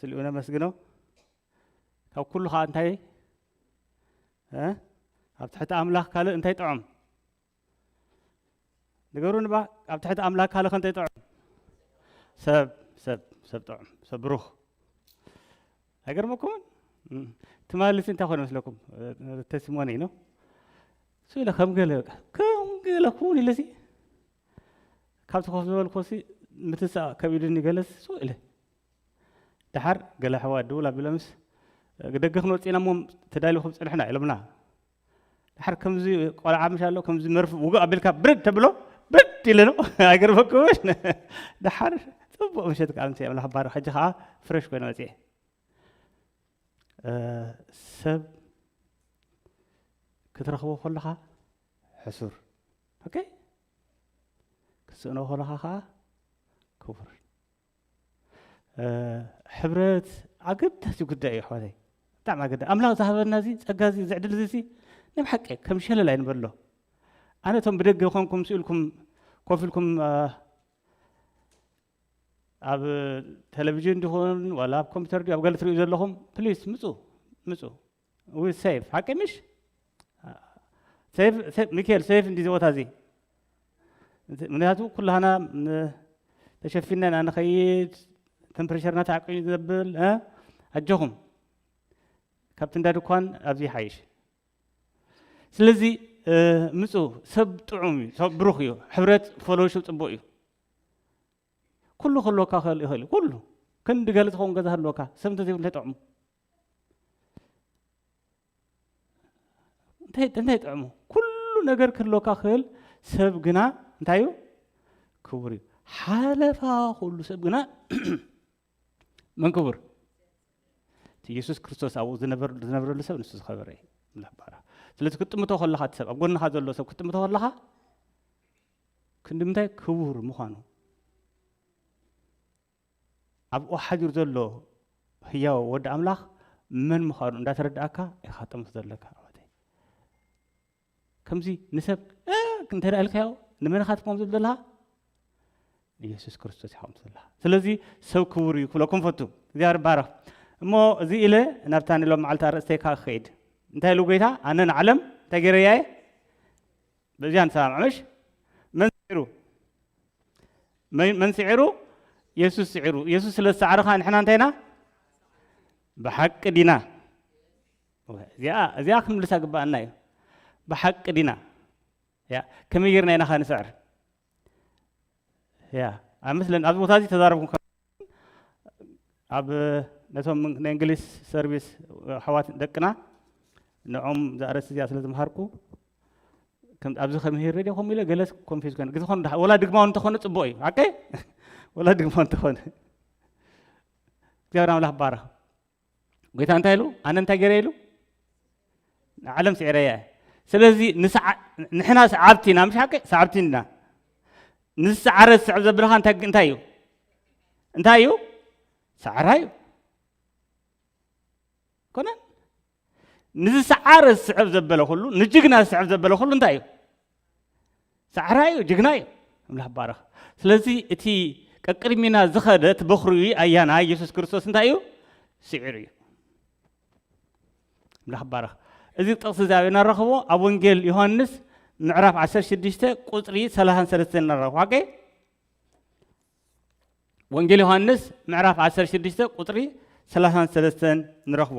ስልኡ ነመስግኖ። ካብ ኩሉ ከዓ እንታይ እ? ኣብ ትሕቲ ኣምላኽ ካልእ እንታይ ጥዑም? ንገሩኒ ባ፣ ኣብ ትሕቲ ኣምላኽ ካልእ ከ እንታይ ጥዑም? ሰብ ሰብ ሰብ ጥዑም ሰብ ብሩኽ። ኣይገርመኩምን? እም። ትማሊ ሲ እንታይ ኮይኑ መስለኩም? ተሲሞኒ ነው። ሱ ኢለ ከም ገለ በቃ ከም ገለ ኩን ኢለ ሲ ካብቲ ኮፍ ዝበልኮ ሲ ምትሳእ ከቢዱኒ ገለስ ሱ ኢለ ደሓር ገለ ኣሕዋት ድውል ኣቢሎምስ ደገ ክንወፅእ ኢና እሞ ተዳሊኹም ፅንሕና ኢሎምና። ደሓር ከምዚ ቆልዓ ምሽ ኣሎ ከምዚ መርፍ ውግእ ኣቢልካ ብርድ ተብሎ ብርድ ኢለ ነው። ኣይገርመኩምን? ደሓር ፅቡቅ ምሸት ከዓ ምሰ ኣምላኽ ባርክ ሕጂ ከዓ ፍረሽ ኮይነ መፅኤ። ሰብ ክትረኽቦ ከለኻ ሕሱር ኦኬ ክትስእኖ ከለኻ ከዓ ክቡር። ሕብረት ኣገዳሲ ጉዳይ እዩ ኣሕዋተይ። ብጣዕሚ ኣገዳ ኣምላኽ ዝሃበና እዚ ጸጋ እዚ እዚ ዕድል እዚ ናይ ብሓቂ ከም ሸለል ኣይንበሎ። ኣነ እቶም ብደገ ኮንኩም ስኢልኩም ኮፍ ኢልኩም ኣብ ቴሌቪዥን ድኹን ዋላ ኣብ ኮምፒውተር ድዩ ኣብ ገለ ትሪኡ ዘለኹም ፕሊስ ምፁ ምፁ። ዊ ሴፍ ሓቂ ምሽ? ሚካኤል ሴፍ እንዲ ቦታ እዚ ምክንያቱ ኩላህና ተሸፊና ኢና ንኸይድ። ተምፕሬቸርና ተዓቂኑ ዘብል ኣጆኹም ካብቲ እንዳ ድኳን ኣብዚ ይሓይሽ። ስለዚ ምፁ ሰብ ጥዑም እዩ ሰብ ብሩኽ እዩ። ሕብረት ፎሎሽፕ ፅቡቅ እዩ። ኩሉ ክህልወካ ክእል ይኽእል እዩ ኩሉ ክንዲ ገለ ዝኸውን ገዛ ህልወካ ሰብ እንተዘይብሉ እንታይ ጥዕሙ? እንታይ ጥዕሙ? ኩሉ ነገር ክህልወካ ክእል ሰብ ግና እንታይ እዩ? ክቡር እዩ። ሓለፋ ኩሉ ሰብ ግና መን ክቡር? እቲ የሱስ ክርስቶስ ኣብኡ ዝነበረሉ ሰብ ንሱ ዝኸበረ እዩ። ስለዚ ክትጥምቶ ከለኻ እቲ ሰብ ኣብ ጎንኻ ዘሎ ሰብ ክትጥምቶ ከለኻ ክንዲ ምንታይ ክቡር ምዃኑ ኣብኡ ሓዲሩ ዘሎ ህያው ወዲ ኣምላኽ መን ምዃኑ እንዳተረዳእካ ኢኻ ጠምቶ ዘለካ ኣሕዋተይ። ከምዚ ንሰብ እንተ ኢልካዮ ንመን ኢኻ ትመምዝል ዘለኻ? ንየሱስ ክርስቶስ ኢኻ ትመምዝል ዘለኻ። ስለዚ ሰብ ክቡር እዩ ክብለኩም ፈቱ። እግዚኣብሔር ይባረኽ። እሞ እዚ ኢለ ናብታ ንሎም መዓልቲ ኣርእስተይ ከዓ ክኸይድ እንታይ ኢሉ ጎይታ ኣነ ንዓለም እንታይ ገይረያ እየ በዚኣ ንሰማምዕ ምሽ? መን ስዒሩ? መን ስዒሩ? የሱስ ስዒሩ። የሱስ ስለ ዝሰዓረኻ ንሕና እንታይ ኢና? ብሓቂ ዲና? እዚኣ እዚኣ ክንምልሳ ግባኣና እዩ። ብሓቂ ዲና? ያ ከመይ ጌርና ኢና ኸ ንስዕር? ያ ኣመስለን ኣብዚ ቦታ እዚ ተዛረብኩም ኣብ ነቶም ናይ እንግሊዝ ሰርቪስ ኣሕዋት ደቅና ንዖም እዛ ኣርእስቲ እዚኣ ስለ ዝመሃርኩ ኣብዚ ከምህር ሬድዮ ከምኡ ኢለ ገለ ኮንፊዝ ኮይነ ግዜ ኾኑ ወላ ድግማው እንተኾነ ፅቡቅ እዩ ሓቀ ወላ ድግማው እንተኾነ እግዚኣብሔር ኣምላኽ ባረኽ ጎይታ እንታይ ኢሉ ኣነ እንታይ ገይረ ኢሉ ንዓለም ስዒረ እየ ስለዚ ንሕና ሰዓብቲ ኢና ምሽ ሓቀ ሰዓብቲ ኢና ንዝሰዓረ ዝስዕብ ዘብልኻ እንታይ እንታይ እዩ እንታይ እዩ ሰዓራ እዩ ኮነ ንዝሰዓረ ዝስዕብ ዘበለ ኩሉ ንጅግና ዝስዕብ ዘበለ ኩሉ እንታይ እዩ ሰዓራ እዩ ጅግና እዩ ኣምላኽ ባረኽ ስለዚ እቲ ቀቅድሚና ዝኸደ እቲ በኽሪ ኣያና የሱስ ክርስቶስ እንታይ እዩ ስዒሩ እዩ ኣምላኽ ባረኽ እዚ ጥቕሲ እዚ ኣበይ ነረኽቦ ኣብ ወንጌል ዮሃንስ ምዕራፍ ዓሰርተ ሽዱሽተ ቁፅሪ ሰላሳን ሰለስተን ነረኽቦ ሓቀይ ወንጌል ዮሃንስ ምዕራፍ ዓሰርተ ሽዱሽተ ቁፅሪ ሰላሳን ሰለስተን ንረኽቦ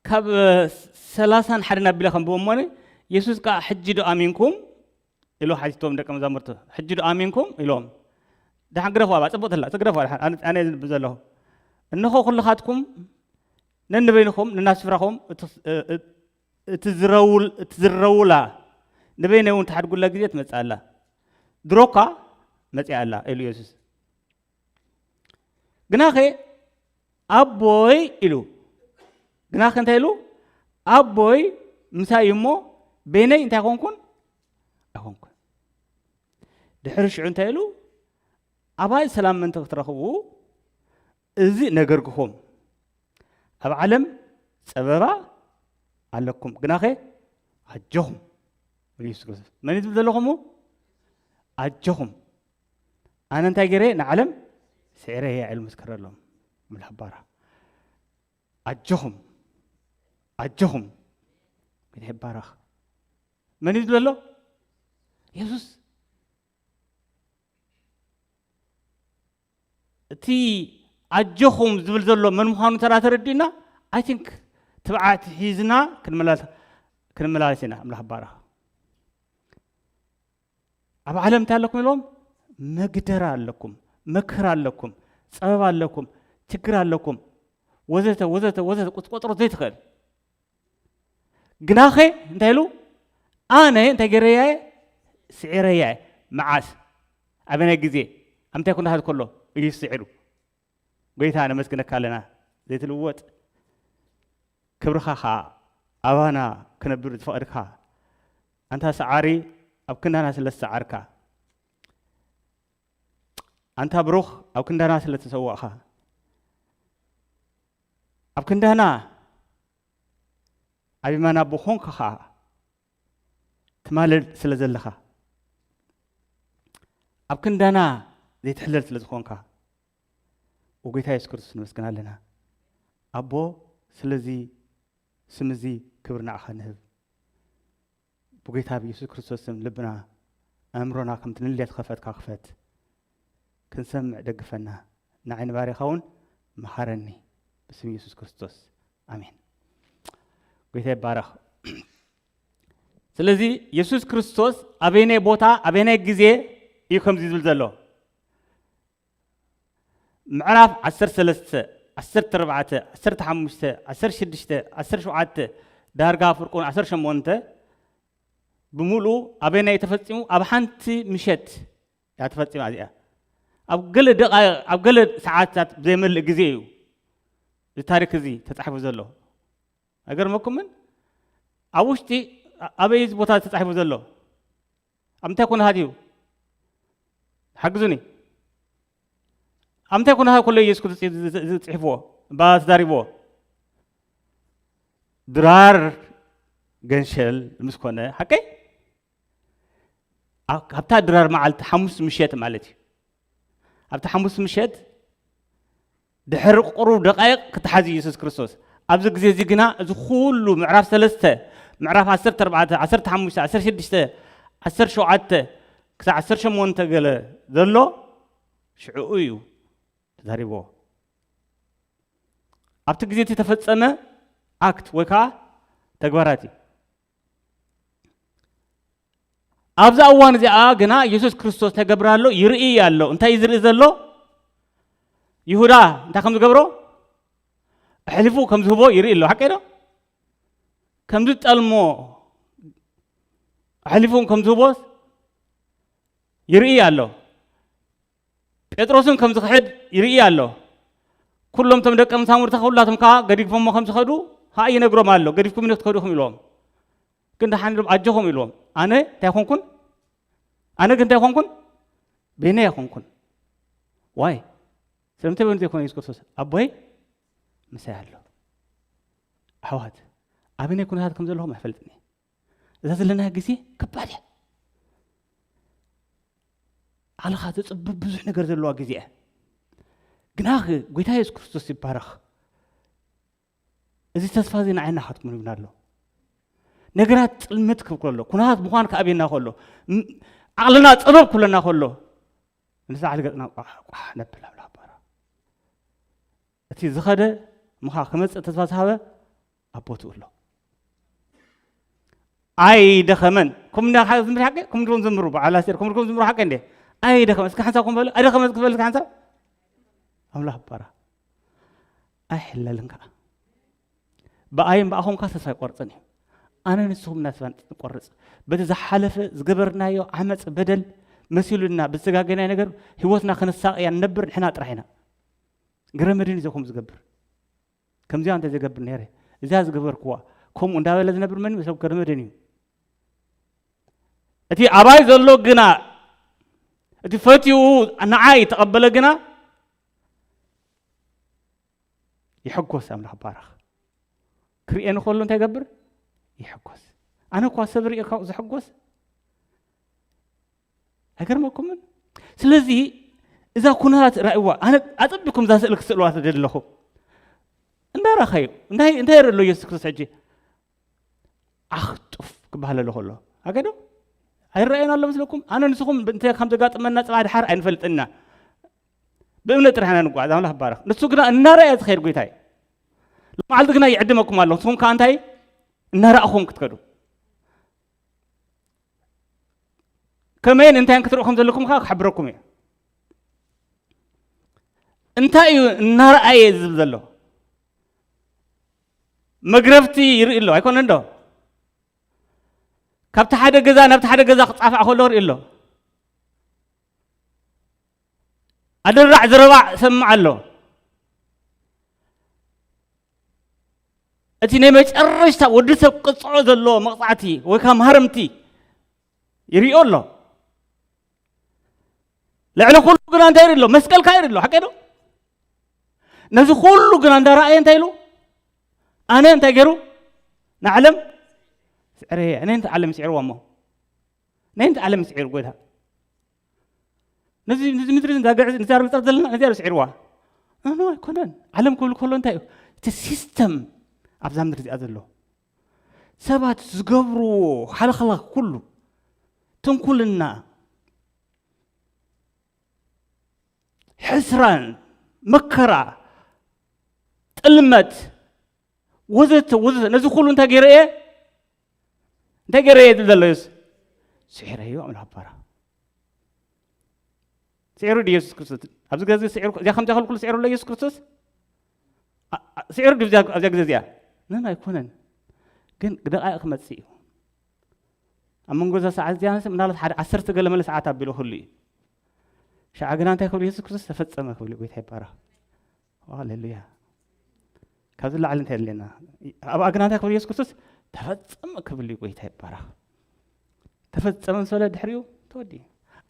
ካብ ሰላሳን ሓደን ኣቢለ ከንብቦ እሞኒ የሱስ ከዓ ሕጂ ዶ ኣሚንኩም ኢሉ ሓቲቶም ደቀ መዛሙርቱ ሕጂ ዶ ኣሚንኩም ኢሎም ደሓን ግደፍዋ ባ ፅቡቅ ተላ ግደፍዋ ደሓን ኣነ ዝንብ ዘለኹ እንኾ ኩልኻትኩም ነንበይንኹም ነናስፍራኹም እቲ ዝረውላ ንበይነይ እውን ትሓድጉላ ግዜ ትመፅእ ኣላ ድሮኳ መፅኣ ኣላ ኢሉ የሱስ ግናኸ ኣቦይ ኢሉ ግናኸ እንታይ ኢሉ ኣቦይ ምሳይ እዩ እሞ በይነይ እንታይ ኮንኩን ኣይኮንኩን ድሕሪ ሽዑ እንታይ ኢሉ ኣባይ ሰላም ምእንቲ ክትረኽቡ እዚ ነገርኩኹም ኣብ ዓለም ጸበባ ኣለኩም ግናኸ ኣጆኹም ኢየሱስ ክርስቶስ መን እዩ ዝብል ዘለኹም ኣጆኹም ኣነ እንታይ ገይረ ንዓለም ስዒረ እየ ኢሉ መስከረሎም። ኣምላኽ ይባረኽ። ኣጆኹም፣ ኣጆኹም። ጌታ ይባረኽ። መን እዩ ዝብል ዘሎ? የሱስ። እቲ ኣጆኹም ዝብል ዘሎ መን ምዃኑ እንተ ተረዲእና፣ I think ትብዓት ሒዝና ክንመላል-፣ ክንመላለስ ኢና። ኣምላኽ ይባረኽ። ኣብ ዓለም እንታይ ኣለኩም ኢሎም? መግደራ ኣለኩም፣ መከራ ኣለኩም፣ ጸበባ ኣለኩም፣ ችግር ኣለኩም፣ ወዘተ፣ ወዘተ፣ ወዘተ፣ ክትቆጽሮ ዘይትኽእል። ግናኸ እንታይ ኢሉ? ኣነ እንታይ ገይረያ እየ? ስዒረያ እየ። መዓስ? ኣበናይ ግዜ? ኣብ ምንታይ ኩነታት ከሎ? ኢየሱስ ስዒሩ። ጎይታ ነመስግነካ ኣለና። ዘይትልወጥ ክብርኻ ኸኣ ኣባና ክነብር ዝፈቐድካ፣ ኣንታ ሰዓሪ፣ ኣብ ክንዳና ስለ ዝሰዓርካ፣ ኣንታ ብሩኽ፣ ኣብ ክንዳና ስለ ተሰዋእካ፣ ኣብ ክንዳና ኣብ የማን ኣቦ ኾንካ ኸኣ ትማልድ ስለ ዘለኻ፣ ኣብ ክንዳና ዘይትሕለል ስለ ዝኾንካ፣ ኦ ጎይታ የሱስ ክርስቶስ፣ ነመስግን ኣለና። ኣቦ፣ ስለዚ ስም እዚ ክብሪ ንዓኻ ንህብ። ብጎይታ ብየሱስ ክርስቶስ ስም ልብና፣ ኣእምሮና፣ ከምቲ ንልያ ዝኸፈትካ ክፈት። ክንሰምዕ ደግፈና። ንዓይ ንባርያኻ እውን መሃረኒ። ብስም የሱስ ክርስቶስ። ኣሜን። ጎይታ ይባረኽ። ስለዚ የሱስ ክርስቶስ ኣበየናይ ቦታ፣ ኣበየናይ ግዜ እዩ ከምዚ ዝብል ዘሎ? ምዕራፍ ዓሰርተ ሰለስተ፣ ዓሰርተ ኣርባዕተ፣ ዓሰርተ ሓሙሽተ፣ ዓሰርተ ሽዱሽተ፣ ዓሰርተ ሸውዓተ፣ ዳርጋ ፍርቁን ዓሰርተ ሸሞንተ ብምሉኡ ኣበየናይ ተፈጺሙ? ኣብ ሓንቲ ምሸት እያ ተፈጺማ እዚኣ። ኣብ ገለ ደቓይቕ፣ ኣብ ገለ ሰዓታት ዘይመልእ ግዜ እዩ እዚ ታሪክ እዚ ተጻሒፉ ዘሎ። ኣይገርመኩምን? ኣብ ውሽጢ ኣ-፣ ኣበይ እዚ ቦታ ተጻሒፉ ዘሎ? ኣብ ምንታይ ኩነታት እዩ? ሓግዙኒ። ኣብ ምንታይ ኩነታት ከሎ ኢየሱስ ክርስቶስ ዝ-፣ ዝ-፣ ዝጽሕፍዎ? እባ ተዛሪብዎ። ድራር ገንሸል ምስ ኮነ፣ ሓቀይ? ኣብ-፣ ካብታ ድራር መዓልቲ ሓሙስ ምሸት ማለት እዩ። ኣብቲ ሓሙስ ምሸት ድሕሪ ቁሩብ ደቃይቕ ክተሓዝ እዩ የሱስ ክርስቶስ። ኣብዚ ግዜ እዚ ግና እዚ ኩሉ ምዕራፍ ሰለስተ፣ ምዕራፍ ዓሰርተ ኣርባዕተ፣ ዓሰርተ ሓሙሽተ፣ ዓሰርተ ሽዱሽተ፣ ዓሰርተ ሸውዓተ ክሳዕ ዓሰርተ ሸሞንተ ገለ ዘሎ ሽዕኡ እዩ ተዛሪብዎ። ኣብቲ ግዜ እቲ ተፈጸመ ኣክት ወይ ከዓ ተግባራት እዩ። ኣብዛ እዋን እዚኣ ግና የሱስ ክርስቶስ እንታይ ይገብር ኣሎ? ይርኢ ኣሎ። እንታይ እዩ ዝርኢ ዘሎ? ይሁዳ እንታይ ከም ዝገብሮ? ኣሕሊፉ ከም ዝህቦ ይርኢ ኣሎ። ሓቀይ ዶ? ከም ዝጠልሞ ኣሕሊፉ ከም ዝህቦ ይርኢ ኣሎ። ጴጥሮስን ከም ዝኽሕድ ይርኢ ኣሎ። ኩሎም እቶም ደቀ መዛሙርቲ ኩላቶም ከኣ ገዲፎሞ ከም ዝኸዱ ከኣ ይነግሮም ኣሎ። ገዲፍኩም ክትከዱ ኢኹም ኢልዎም። ግን ደሓን ኢሎም ኣጆኹም ኢልዎም። ኣነ እንታይ ኮንኩን? ኣነ ግን እንታይ ኮንኩን? በይነይ ኣይኮንኩን። ዋይ? ስለምንታይ በይኑ ዘይኮነ የሱስ ክርስቶስ? ኣቦይ ምሳይ ኣሎ። ኣሕዋት፣ ኣበየናይ ኩነታት ከም ዘለኹም ኣይፈልጥን እየ። እዛ ዘለና ግዜ ከባድ እያ። ዓለኻ ዘጽብብ ብዙሕ ነገር ዘለዋ ግዜ እያ። ግናኸ ጎይታ የሱስ ክርስቶስ ይባረኽ። እዚ ተስፋ እዚ ንዓይና ከትምንብና ኣሎ። ነገራት ጽልምት ክብል ከሎ፣ ኩነታት ምዃን ክኣብየና ከሎ፣ ም-፣ ዓቕልና ጸበብ ክብለና ከሎ፣ ንሳ ዓሊ ገጽና ቋሕ፣ ቋሕ ነብል ኣምላኽ ባራ። እቲ ዝኸደ ምኻ ክመጽእ ተስፋ ዝሃበ ኣብ ቦትኡ ኣሎ። ኣይደኸመን። ኩም እንዳ ዝምር ሓቂ፣ ኩም ድሮም ዝምሩ፣ በዓል ኣስቴር፣ ኩም ድሮም ዝምሩ ሓቂ እንዴ? ኣይደኸመን። እስኪ ሓንሳብ ኩም በሉ፣ ኣይደኸመን እስኪ በሉ፣ እስኪ ሓንሳብ። ኣምላኽ ባራ። ኣይሕለልን ከኣ። ብኣይን ብኣኹም ከኣ ተስፋ ኣይቆርጽን እዩ። ኣነ ንስኹም ኢና ተስፋ ንቆርጽ። በቲ ዝሓለፈ ዝገበርናዮ ዓመጽ፣ በደል መሲሉና ብዝተጋገናዮ ነገር ህይወትና ከነሳቕያ ንነብር ንሕና ጥራሕ ኢና። ገረመድን እዩ ዘኹም ዝገብር። ከምዚኣ እንተ ዝገብር ነይረ፣ እዚኣ ዝገበርክዋ፣ ከምኡ እንዳበለ ዝነብር መን እዩ? ሰብ ገረመድን እዩ። እቲ ኣባይ ዘሎ ግና፣ እቲ ፈትዩ ንዓይ ተቐበለ ግና፣ ይሕጎስ። ኣምላኽ ባረኽ። ክርእየኒ ከሎ እንታይ ይገብር? ይሕጎስ። ኣነ እኳ ሰብ ርእየ ካብ ዝሕጎስ ኣይገርመኩምን? ስለዚ እዛ ኩነታት ራእይዋ። ኣነ ኣጸቢኩም እዛ ስእሊ ክስእልዋ ትደሊ ኣለኹ። እንዳራኸዩ እንታይ እንታይ ይርኢ ኣሎ ኢየሱስ ክርስቶስ ሕጂ? ኣኽጡፍ ክበሃል ኣሎ ከሎ ኣገዶ ኣይረኣየን ኣሎ ምስለኩም። ኣነ ንስኹም እንታይ ከም ዘጋጥመና ጽባሕ ድሓር ኣይንፈልጥና። ብእምነት ጥራሕ ኢና ንጓዓዝ። ኣምላኽ ይባረኽ። ንሱ ግና እናረኣየ ዝኸይድ ጎይታ እዩ። ሎማዓልቲ ግና ይዕድመኩም ኣሎ። ንስኹም ከኣ እንታይ እናረኣኹም ክትከዱ፣ ከመይን እንታይን ክትርእዩ ከም ዘለኩም ከኣ ክሕብረኩም እዩ። እንታይ እዩ እናረኣየ ዝብል ዘሎ? መግረፍቲ ይርኢ ኣሎ ኣይኮነን ዶ? ካብቲ ሓደ ገዛ ናብቲ ሓደ ገዛ ክጻፋዕ ከሎ ርኢ ኣሎ። ኣደራዕ ዝረባዕ ሰምዕ ኣሎ። እቲ ናይ መጨረሽታ ወዲ ሰብ ቅጽዖ ዘሎ መቕጻዕቲ ወይ ከዓ ማህረምቲ ይሪኦ ኣሎ። ልዕሊ ኩሉ ግና እንታይ ይርኢ ኣሎ? መስቀል ከኣ ይርኢ ኣሎ። ሓቀይ ዶ? ነዚ ኩሉ ግና እንዳረኣየ እንታይ ኢሉ? ኣነ እንታይ ገይሩ? ንዓለም ስዕረየ። ኣነ እንታይ ዓለም ስዒርዋ እሞ? ናይ እንታይ ዓለም ስዒሩ ጎይታ? ነዚ ነዚ ምድሪ እዛ ግዕዝ ነዚ ኣርብጻ ዘለና ነዚ ስዒርዋ። ኖ ኣይኮነን። ዓለም ክብል ከሎ እንታይ እዩ? እቲ ሲስተም ኣብዛ ምድሪ እዚኣ ዘሎ ሰባት ዝገብርዎ ሓለኽላኽ ኩሉ፣ ትንኩልና፣ ሕስራን፣ መከራ፣ ጥልመት፣ ወዘተ ወዘተ፣ ነዚ ኩሉ እንታይ ገይረ እየ? እንታይ ገይረ እየ ዝብል ዘሎ እዩስ? ስዒረዮ ኣምላኽ ባራ። ስዒሩ ድዩ ኢየሱስ ክርስቶስ? ኣብዚ ግዜ ስዒሩ፣ እዚኣ ከምዚኣ ከልኩሉ ስዒሩ ኣሎ ኢየሱስ ክርስቶስ? ኣ-፣ ኣ-፣ ስዒሩ ድዩ ኣብዚኣ፣ ኣብዚኣ ግዜ እዚኣ? ነን ኣይኮነን። ግን ደቃይቕ ክመጽእ እዩ። ኣብ መንጎ እዛ ሰዓት እዚኣ ንስ-፣ ምናልባት ሓደ ዓሰርተ ገለ መለ ሰዓት ኣቢሉ ክህሉ እዩ። ሸዓ ግና እንታይ ክብል ኢየሱስ ክርስቶስ? "ተፈጸመ" ክብል እዩ። ጎይታ ይባረኽ። ሃሌሉያ። ካብዚ ላዕሊ እንታይ ኣለና? ኣብ ኣግና እንታይ ክብል ኢየሱስ ክርስቶስ? "ተፈጸመ" ክብል እዩ። ጎይታ ይባረኽ። ተፈጸመ ምስ በለ ድሕሪኡ ተወዲኡ።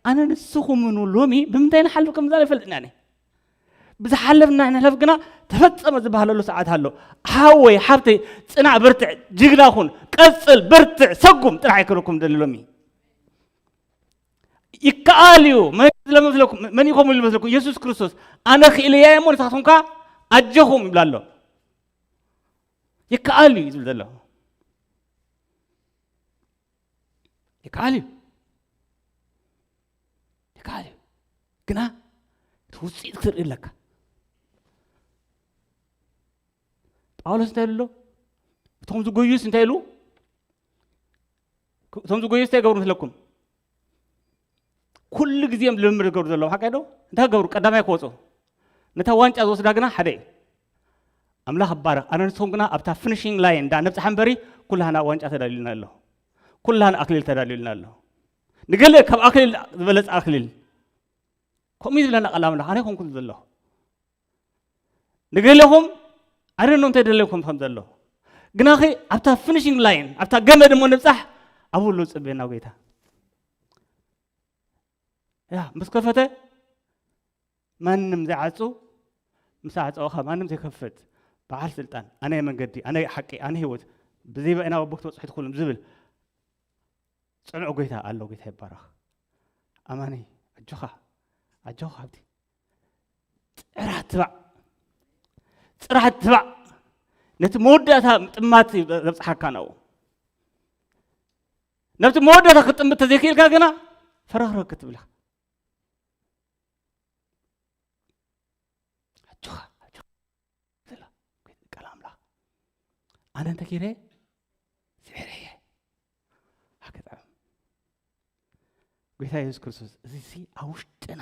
ኣነ ንስኹም ኑ ሎሚ ብምንታይ ንሓልፍ ከም ዘለና ይፈልጥና እኔ። ብዝሓለፍና ንሕለፍ ግና ተፈጸመ ዝበሃለሉ ሰዓት ኣሎ። ሓወይ፣ ሓብተይ፣ ጽናዕ፣ በርትዕ፣ ጅግና ኩን፣ ቀጽል፣ በርትዕ፣ ሰጉም ጥራሕ ኣይከለኩም ደሊ ሎሚ። ይከኣል እዩ። መን እዩ ዝለመስለኩም? መን እዩ ከምኡ ኢሉ ዝመስለኩም? ኢየሱስ ክርስቶስ። "ኣነ ክኢለያ እየ እሞ ንስኻትኩም ከኣ ኣጆኹም" ይብላ ኣሎ። ይከኣል እዩ ዝብል ዘሎ። ይከኣል እዩ። ይከኣል እዩ። ግና እቲ ውጽኢት ክትርኢ ኣለካ። ጳውሎስ እንታይ ኢሉ ኣሎ? እቶም ዝጎዩስ እንታይ ኢሉ? እቶም ዝጎዩስ እንታይ ይገብሩ መስለኩም? ኩሉ ግዜ እዮም ልምምድ ዝገብሩ ዘለዉ። ሓቀይ ዶ? እንታይ ክገብሩ? ቀዳማይ ክወጹ። ነታ ዋንጫ ዝወስዳ ግና ሓደ እዩ። ኣምላኽ ይባረኽ። ኣነ ንስኹም ግና ኣብታ ፊኒሺንግ ላይን እንዳነብጽሓ እምበሪ፣ ኩላህና ዋንጫ ተዳልዩልና ኣሎ። ኩላህና ኣክሊል ተዳልዩልና ኣሎ። ንገለ ካብ ኣክሊል ዝበለጸ ኣክሊል። ከምኡ እዩ ዝብለና ቃል ኣምላኽ። ኣነ ኣይኮንኩን ዘለኹ። ንገለኹም ኣደኖ እንታይ ደለኩም ከም ዘሎ። ግናኺ ኣብታ ፊኒሺንግ ላይን፣ ኣብታ ገመድ እሞ ንብጻሕ፣ ኣብኡ ኣሎ ዝጽበየና ጎይታ። ያ፣ ምስ ከፈተ ማንም ዘይዓጹ፣ ምስ ኣዕጸወኻ ማንም ዘይከፍት በዓል ስልጣን፣ ኣነ መንገዲ፣ ኣነ ሓቂ፣ ኣነ ህይወት፣ ብዘይ ብኣይ ናብ ኣቦ ክትበጽሑ ትኽእሉም ዝብል ጽኑዕ ጎይታ ኣሎ። ጎይታ ይባረኽ። ኣማኒ፣ ኣጆኻ፣ ኣጆኻ ሓብቲ። ጥራሕ ትባዕ፣ ጥራሕ ትባዕ። ነቲ መወዳእታ ጥማት ዘብጽሓካ ናብኡ። ነቲ መወዳእታ ክትጥምት ተዘይክኢልካ ግና ፈረኽረኽ ክትብል ኢኻ። ኣጆኻ፣ ኣጆኻ። ዘላ ቃል ኣምላኽ። ኣነ እንተ ገይረ ስዒረ እየ። ኣገጣም። ጎይታ የሱስ ክርስቶስ፣ እዚ ሲ ኣብ ውሽጥና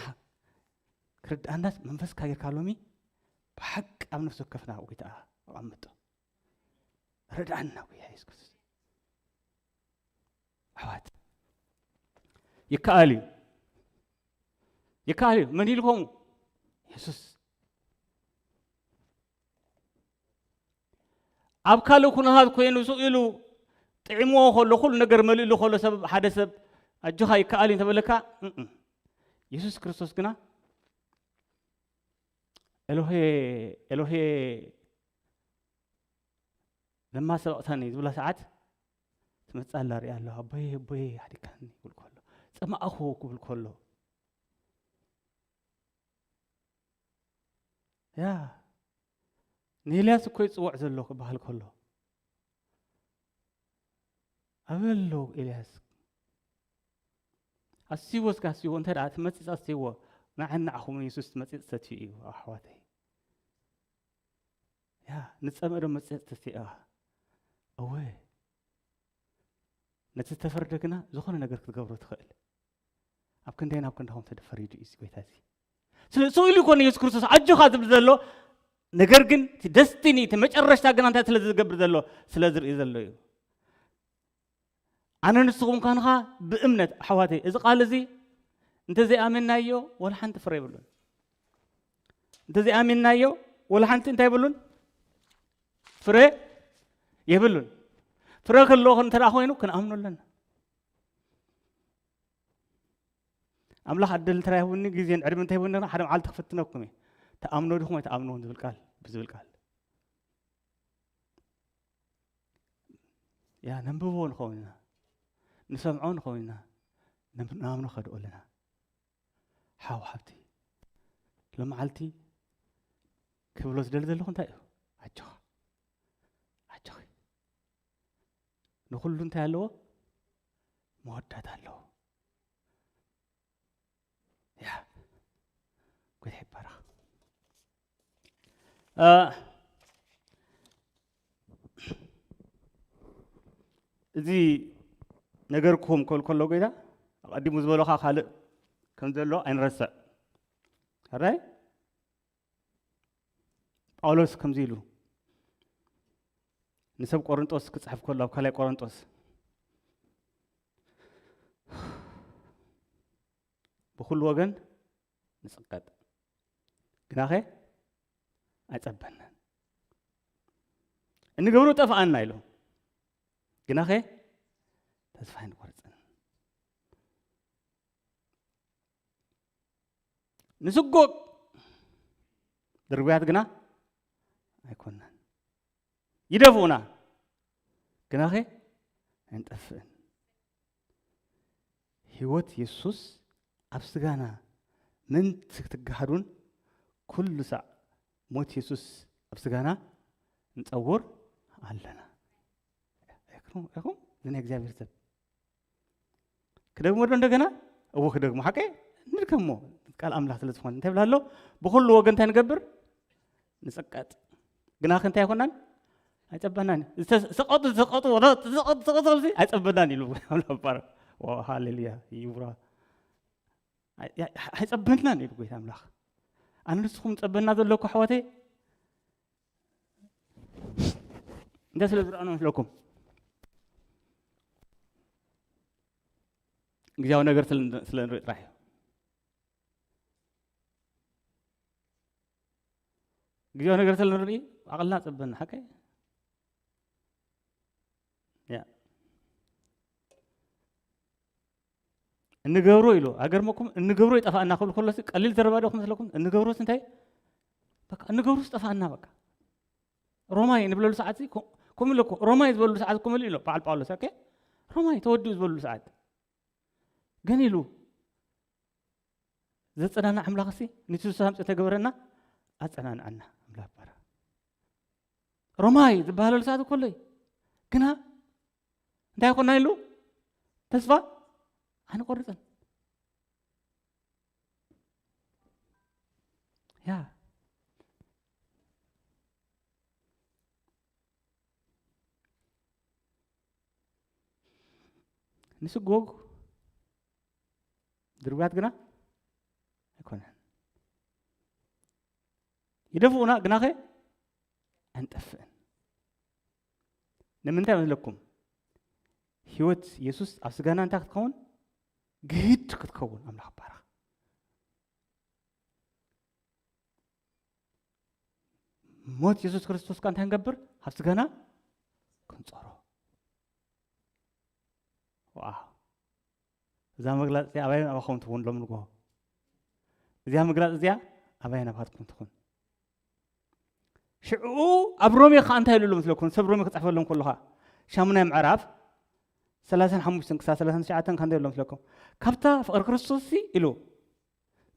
ክርድኣናስ መንፈስካ ጌርካ ሎሚ ብሓቂ ኣብ ነፍሲ ወከፍና ጎይታ ኣቐምጦ። ርድኣና ጎይታ የሱስ ክርስቶስ። ኣሕዋት፣ ይከኣል እዩ። ይከኣል እዩ። መን ኢልኮሙ? የሱስ። ኣብ ካልእ ኩነታት ኮይኑ ስቕ ኢሉ ጥዒምዎ ከሎ፣ ኩሉ ነገር መሊእሉ ከሎ፣ ሰብ፣ ሓደ ሰብ ኣጆኻ ይከኣል እዩ እንተበለካ፣ እም። የሱስ ክርስቶስ ግና፣ "ኤሎሄ፣ ኤሎሄ፣ ለማ ሰበቕታኒ?" ዝብላ ሰዓት ትመጽእ ኣላ፣ ሪኣ ኣሎ። "ኣቦየ፣ ኣቦየ፣ ሓዲግካኒ?" ክብል ከሎ፣ "ጸማእኹ?" ክብል ከሎ፣ ያ ንኤልያስ እኮ ይጽውዕ ዘሎ ክበሃል ከሎ ኣበሎ ኤልያስ ኣስይዎ እስከ ኣስይዎ እንተ ደኣ ትመጽጽ ኣስይዎ ንዓን ንዓኹም የሱስ ትመጽጽ ሰትዩ እዩ ኣሕዋተይ። ያ ንጸምእ ዶ መጽጽ ተስቲኣ እወ ነቲ ዝተፈርደ ግና ዝኾነ ነገር ክትገብሮ ትኽእል። ኣብ ክንደይ ናብ ክንዳኹም ተደፈሪዱ እዩ እዚ ጎይታ እዚ። ስለ ስእሉ ይኮነ የሱስ ክርስቶስ ኣጆኻ ዝብል ዘሎ ነገር ግን እቲ ደስቲኒ እቲ መጨረሽታ ግና እንታይ ስለ ዝገብር ዘሎ ስለ ዝርኢ ዘሎ እዩ። ኣነ ንስኹም ካንኻ ብእምነት ኣሕዋተይ እዚ ቃል እዚ እንተዘይኣመናዮ ወላ ሓንቲ ፍረ የብሉን። እንተዘይኣመናዮ ወላ ሓንቲ እንታይ የብሉን ፍረ የብሉን። ፍረ ከለዎ እንተ ኮይኑ ክንኣምኖ ኣለና። ኣምላኽ ዕድል እንተ ይህቡኒ ግዜን ዕድመ እንተ ይህቡኒ ሓደ መዓልቲ ክፍትነኩም እየ። ተኣምኖ ድኹም ኣይተኣምኖን ዝብል ቃል ብዝብል ቃል ያ ነንብቦ ንኸውን ኢና ንሰምዖ ንኸውን ኢና ናምኖ ከድኦ ኣለና። ሓው ሓብቲ ሎመዓልቲ ክብሎ ዝደሊ ዘለኹ እንታይ እዩ? ኣጆኻ ኣጆኺ ንኹሉ እንታይ ኣለዎ? መወዳት ኣለዎ። ያ ጎይታ ይባረኽ። እዚ ነገር ክኹም ከልከሎ ጎይታ ኣቐዲሙ ዝበሎኻ ካልእ ከም ዘሎ ኣይንረስዕ። ኣራይ ጳውሎስ ከምዚ ኢሉ ንሰብ ቆሮንጦስ ክጽሕፍ ከሎ ኣብ ካልኣይ ቆሮንጦስ ብኹሉ ወገን ንጽቀጥ ግናኸ ኣይጸበናን። እንገብሮ ጠፍኣና ኢሉ ግናኸ ተስፋ ኣይንቆርጽን። ንስጎግ ድርቡያት ግና ኣይኮናን። ይደፍኡና ግናኸ ኣይንጠፍእን። ህይወት የሱስ ኣብ ስጋና ምእንቲ ክትገሃዱን ኩሉ ሳዕ ሞት የሱስ ኣብ ስጋና ንጸውር ኣለና። ኢኹም እዚ ናይ እግዚኣብሔር ሰብ ክደግሞ ዶ እንደገና እዎ ክደግሞ ሓቀ ንድከሞ ቃል ኣምላኽ ስለ ዝኾነ እንታይ ብላ ኣሎ ብኩሉ ወገን እንታይ ንገብር ንጽቀጥ ግና ክንታይ ኣይኮናን ኣይጸበናን ዝተሰቀጡ ዝተሰቀጡ ዝተሰቀጡ ዝተሰቀጡ ኣይጸበናን ኢሉ ኣምላኽ ባር ሃሌሉያ ይብራ ኣይጸበናን ኢሉ ጎይታ ኣምላኽ ኣነ ንስኹም ጸበና ዘለኩ ኣሕዋተይ እንታይ ስለ ዝረኣኖ መስለኩም? ግዜያዊ ነገር ስለ ንርኢ ጥራሕ እዩ። ግዜያዊ ነገር ስለ ንርኢ ዓቕልና ጸበና ሓቀ ያ እንገብሮ ኢሉ ኣገርመኩም እንገብሮ ይጠፋእና ክብል ከሎ ቀሊል ዘረባ ዶ ክመስለኩም እንገብሮስ እንታይ በቃ እንገብሮስ ጠፋእና በቃ ሮማይ ንብለሉ ሰዓት ከምኡ ኢለ ሮማይ ዝበሉ ሰዓት ከምኡ ኢሎ በዓል ጳውሎስ ኦኬ ሮማይ ተወዲኡ ዝበሉ ሰዓት ግን ኢሉ ዘጸናና ኣምላኽ ሲ ንትሱስ ኣምጽ ተገበረና ኣጸናንዓና ኣምላኽ ባራ ሮማይ ዝበሃለሉ ሰዓት እኮ ኣለይ ግና እንታይ ኮና ኢሉ ተስፋ ኣይንቆርጽን ያ ንስጎግ ድርብያት ግና ኣይኮነን ይደፍኡና ግናኸ ኣይንጠፍእን ንምንታይ መስለኩም ህይወት የሱስ ኣብ ስጋና እንታይ ክትከውን ግህድ ክትከውን ኣምላኽ ባረኽ ሞት የሱስ ክርስቶስ ካ እንታይ ንገብር ኣብ ስጋና ክንፀሮ ዋ እዛ መግላፅ እዚኣ ኣባይ ኣባኹም ትኹን ሎም ንጎ እዚኣ መግላፅ እዚኣ ኣባይ ናባትኩም ትኹን ሽዑ ኣብ ሮሜ ከዓ እንታይ ኢሉ መስለኩም ሰብ ሮሜ ክፅሕፈሎም ከለካ ሻሙናይ ምዕራፍ ሰላሳን ሓሙሽተን ክሳብ ሰላሳን ትሽዓተን ከ እንታይ ኢሉ መስለኩም ካብታ ፍቅሪ ክርስቶስ ኢሉ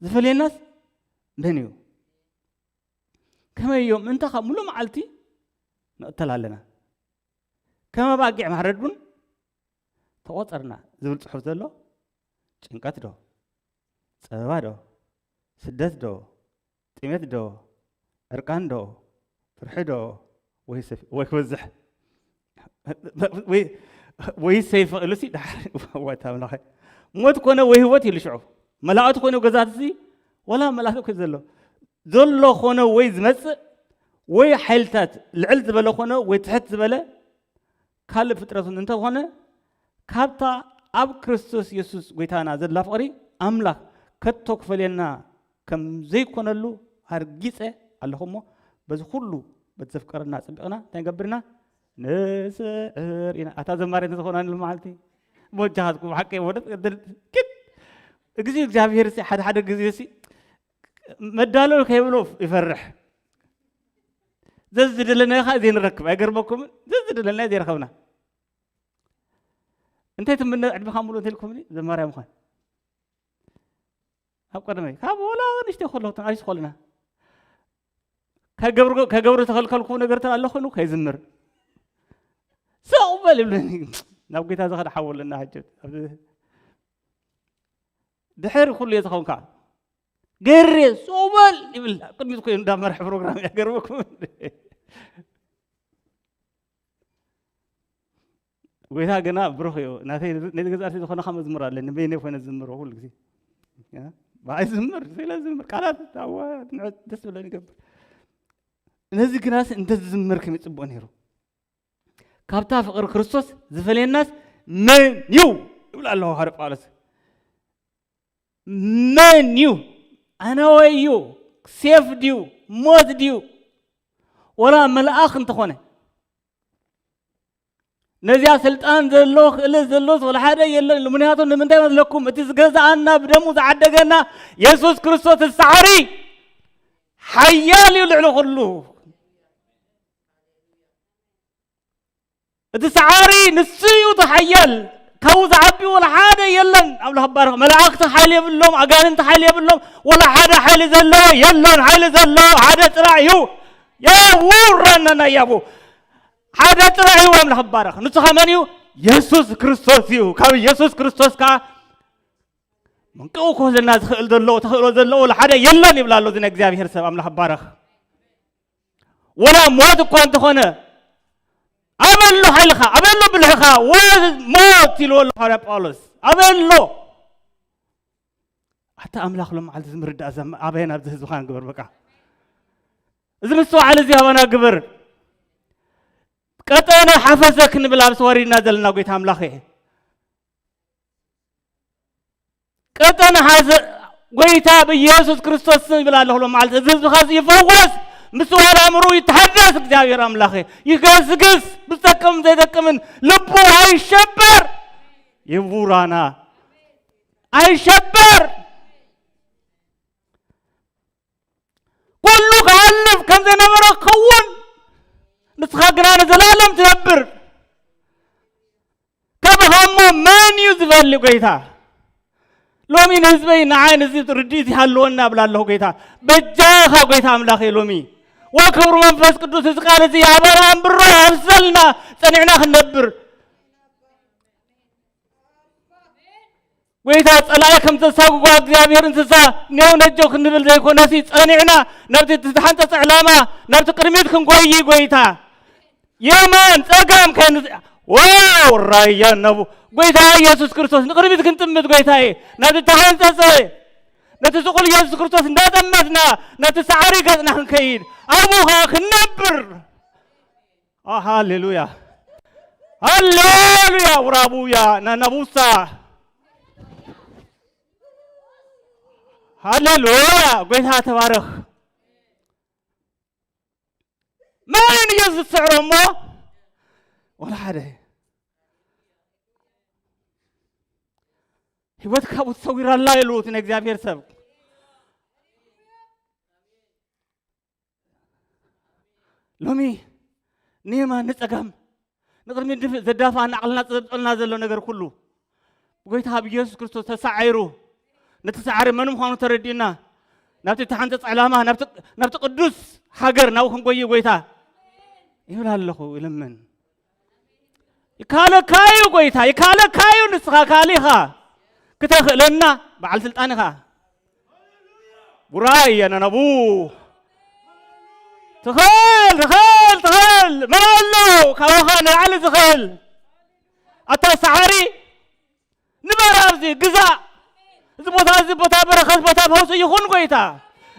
ዝፈልየናስ መን እዩ ከመይ እዮም እንተ ካብ ሙሉ መዓልቲ ንቕተል ኣለና። ከመ ባጊዕ ማሕረድ እውን ተቖጸርና ዝብል ጽሑፍ ዘሎ ጭንቀት ዶ? ጸበባ ዶ? ስደት ዶ? ጥሜት ዶ? ዕርቃን ዶ? ፍርሒ ዶ? ወይ ሰፍ-፣ ወይ ክበዝሕ? ወይ፣ ወይ ሰይፍ ኢሉሲ ድሓር፣ ወይ ኣምላኸ። ሞት ኮነ ወይ ህይወት ኢሉ ሽዑ። መላእክት ኮይኖ ገዛትሲ፣ ወላ መላእክት ኮይ ዘሎ። ዘሎ ኮነ ወይ ዝመጽእ፣ ወይ ሓይልታት ልዕል ዝበለ ኮነ ወይ ትሕት ዝበለ፣ ካልእ ፍጥረት እውን እንተኾነ፣ ካብታ ኣብ ክርስቶስ የሱስ ጎይታና ዘላ ፍቕሪ ኣምላኽ ከቶ ክፈልየና ከም ዘይኮነሉ ኣርጊጸ ኣለኹ እሞ፣ በዚ ኩሉ በቲ ዘፍቀረና ኣጸቢቕና እንታይ ንገብር ኢና? ንስዕር ኢና። ኣታ ዘማሪ እንተዝኾና ንሉ መዓልቲ፣ በጃኻትኩም ሓቀይ ወደት፣ ኪድ። እግዚኦ እግዚኣብሔር ሲ ሓደ ሓደ ግዜ ሲ መዳሎ ከይብሎ ይፈርሕ። ዘዝደለናዮ ኸኣ ዘይንረክብ፣ ኣይገርመኩምን? ዘዝደለናዮ ዘይረኸብና። እንታይ ትምነ ዕድመኻ ሙሉ እንተልኩምኒ፣ ዘማርያ ምዃን። ኣብ ቀደመይ፣ ካብ ወላ ንእሽተይ ከለኹ፣ ተናእሽቱ ከለና፣ ከገብር-፣ ከገብር ዝተኸልከልኩ ነገር እንተ ኣሎ ኮይኑ፣ ከይዝምር። ስቕ በል ይብለኒ። ናብ ጌታ ዝኸደ ሓው ኣለና፣ ሕጂ። ኣብዚ ድሕሪ ኩሉ እየ ዝኸውን ከዓ። ገሬ፣ ስቕ በል ይብል። ኣብ ቅድሚት ኮይኑ እንዳመርሐ ፕሮግራም እያ፣ ገርመኩም። ጎይታ ግና ብሩኽ እዩ። ናተይ፣ ነቲ ገዛእቲ ዝኾነ ካብ መዝሙር ኣለኒ። በይነይ ኮይነ ዝዝምሮ ኩሉ ግዜ። ያ? ብኣይ ዝምር፣ ስለ ዝምር፣ ቃላት፣ ኣዋ፣ ንዑ፣ ደስ ዝብለኒ ይገብር። ነዚ ግናስ እንተዝዝምር ከመይ ጽቡቕ ነይሩ። ካብታ ፍቕሪ ክርስቶስ ዝፈልየናስ መን እዩ? ይብል ኣለኹ ሃዋርያ ጳውሎስ። መን እዩ? ኣነ ወይ እዩ? ሴፍ ድዩ? ሞት ድዩ? ወላ መልኣኽ እንተኾነ። ነዚኣ ስልጣን ዘሎ፣ ክእለት ዘሎስ ወላ ሓደ የለን ኢሉ። ምክንያቱ ንምንታይ መስለኩም? እቲ ዝገዝኣና፣ ብደሙ ዝዓደገና የሱስ ክርስቶስ ሳዕሪ ሓያል እዩ ልዕሊ ኩሉ። እቲ ሳዕሪ ንሱ እዩ እቲ ሓያል። ካብኡ ዝዓቢ ወላ ሓደ የለን። ኣምላኽ ባረኽ። መላእኽቲ ሓይሊ የብሎም፣ ኣጋንንቲ ሓይሊ የብሎም። ወላ ሓደ ሓይሊ ዘለዎ የለን። ሓይሊ ዘለዎ ሓደ ጥራይ እዩ። የውረነና ያቡ። ሓደ ጥራይ እዩ። ኣምላኽ ባረኽ። ንሱ ኸመን እዩ? የሱስ ክርስቶስ እዩ። ካብ የሱስ ክርስቶስ ከኣ መንቀው ክወስደና ዝኽእል ዘሎ፣ ተኽእሎ ዘለዎ ወላ ሓደ የለን ይብላ ኣሎ። እዚ ናይ እግዚኣብሔር ሰብ ኣምላኽ ባረኽ። ወላ ሞት እኳ እንተኾነ፣ ኣበሎ ሓይልኻ፣ ኣበሎ ብልሕኻ፣ ወ-፣ ሞት ኢልዎ ኣሎ ሃዋርያ ጳውሎስ። ኣበሎ። ኣታ ኣምላኽ ሎም መዓልቲ እዚ ምርዳእ ዘም-፣ ኣበየን ኣብዚ ህዝብኻ ንግበር በቃ። እዚ ምስትውዓል እዚ ኣባና ግበር። ቀጠነ ሓፈሰ ክንብል ኣብዚ ወሪድና ዘለና ጎይታ ኣምላኽ እየ። ቀጠነ ሓዘ-፣ ጎይታ ብኢየሱስ ክርስቶስ ስም ይብል ኣለኹ ሎም መዓልቲ። እዚ ህዝብኻ እዚ ይፈወስ፣ ምስትውዓል ኣእምሮ ይተሓደስ፣ እግዚኣብሔር ኣምላኽ ይገስግስ፣ ብዝጠቅም ዘይጠቅምን ልቡ ኣይሸበር። ይቡራና ኣይሸበር። ኩሉ ክሓልፍ ከም ዘነበረ ክኸውን፣ ንስኻ ግና ንዘለኣለም ትነብር። ካብኻ እሞ መን እዩ ዝበሊ ጎይታ? ሎሚ ንህዝበይ ንዓይ ነዚ ርድኢት ይሃልወና እብላ ኣለኹ ጎይታ። በጃኻ ጎይታ ኣምላኸይ ሎሚ። ወክብሪ መንፈስ ቅዱስ እዚ ቃል እዚ ኣበራ ኣንብሮ ኣምሰልና ጸኒዕና ክንነብር። ጎይታ ጸላኢ ከም ዘሳጉጓ እግዚኣብሔር እንስሳ ኔው ነጆ ክንብል ዘይኮነሲ ጸኒዕና ናብቲ ዝተሓንጸጸ ዕላማ ናብቲ ቅድሚት ክንጎይ ጎይታ የማን ጸጋም ከይንዝ-፣ ዋው ራያ ነቡ ጎይታ ኢየሱስ ክርስቶስ ንቅድሚት ክንጥምት ጎይታዬ ናብቲ ተሓንጸጸ ነቲ ስቑል ኢየሱስ ክርስቶስ እንዳጠመትና ነቲ ሰዓሪ ገጽና ክንከይድ ኣብኡ ኸዓ ክንነብር። ኦ፣ ሃሌሉያ። ሃሌሉያ። ውራቡያ ናናቡሳ። ሃሌሉያ። ጎይታ ተባረኽ። መን እዩ ዝስዕሮ እሞ? ወላ ሓደ። ህይወት ካብኡ ተሰዊራ ኣላ ኢሉ እቲ ናይ እግዚኣብሔር ሰብ። ሎሚ ንየማን ንጸጋም ንቕድሚት ድፍ-፣ ዘዳፍኣና ዓቕልና ዘብጠልና ዘሎ ነገር ኩሉ ብጎይታ ብኢየሱስ ክርስቶስ ተሳዒሩ ነቲ ሳዕሪ መን ምዃኑ ተረዲእና ናብቲ ተሓንፀፅ ዕላማ፣ ናብቲ ቅዱስ ሃገር ናብኡ ክንጎይ ጎይታ ይብል ኣለኹ። ይልምን። ይካለካዩ ጎይታ፣ ይካለካዩ። ንስኻ ካሊኻ ክተኽእለና በዓል ስልጣን ኢኻ። ቡራይ የነነቡ። ትኽእል፣ ትኽእል፣ ትኽእል። መን ኣሎ ካባኻ ንላዕሊ ዝኽእል? ኣታ ሰዓሪ፣ ንበር ኣብዚ ግዛእ። እዚ ቦታ፣ እዚ ቦታ በረኸት፣ ቦታ ፈውሲ ይኹን ጎይታ።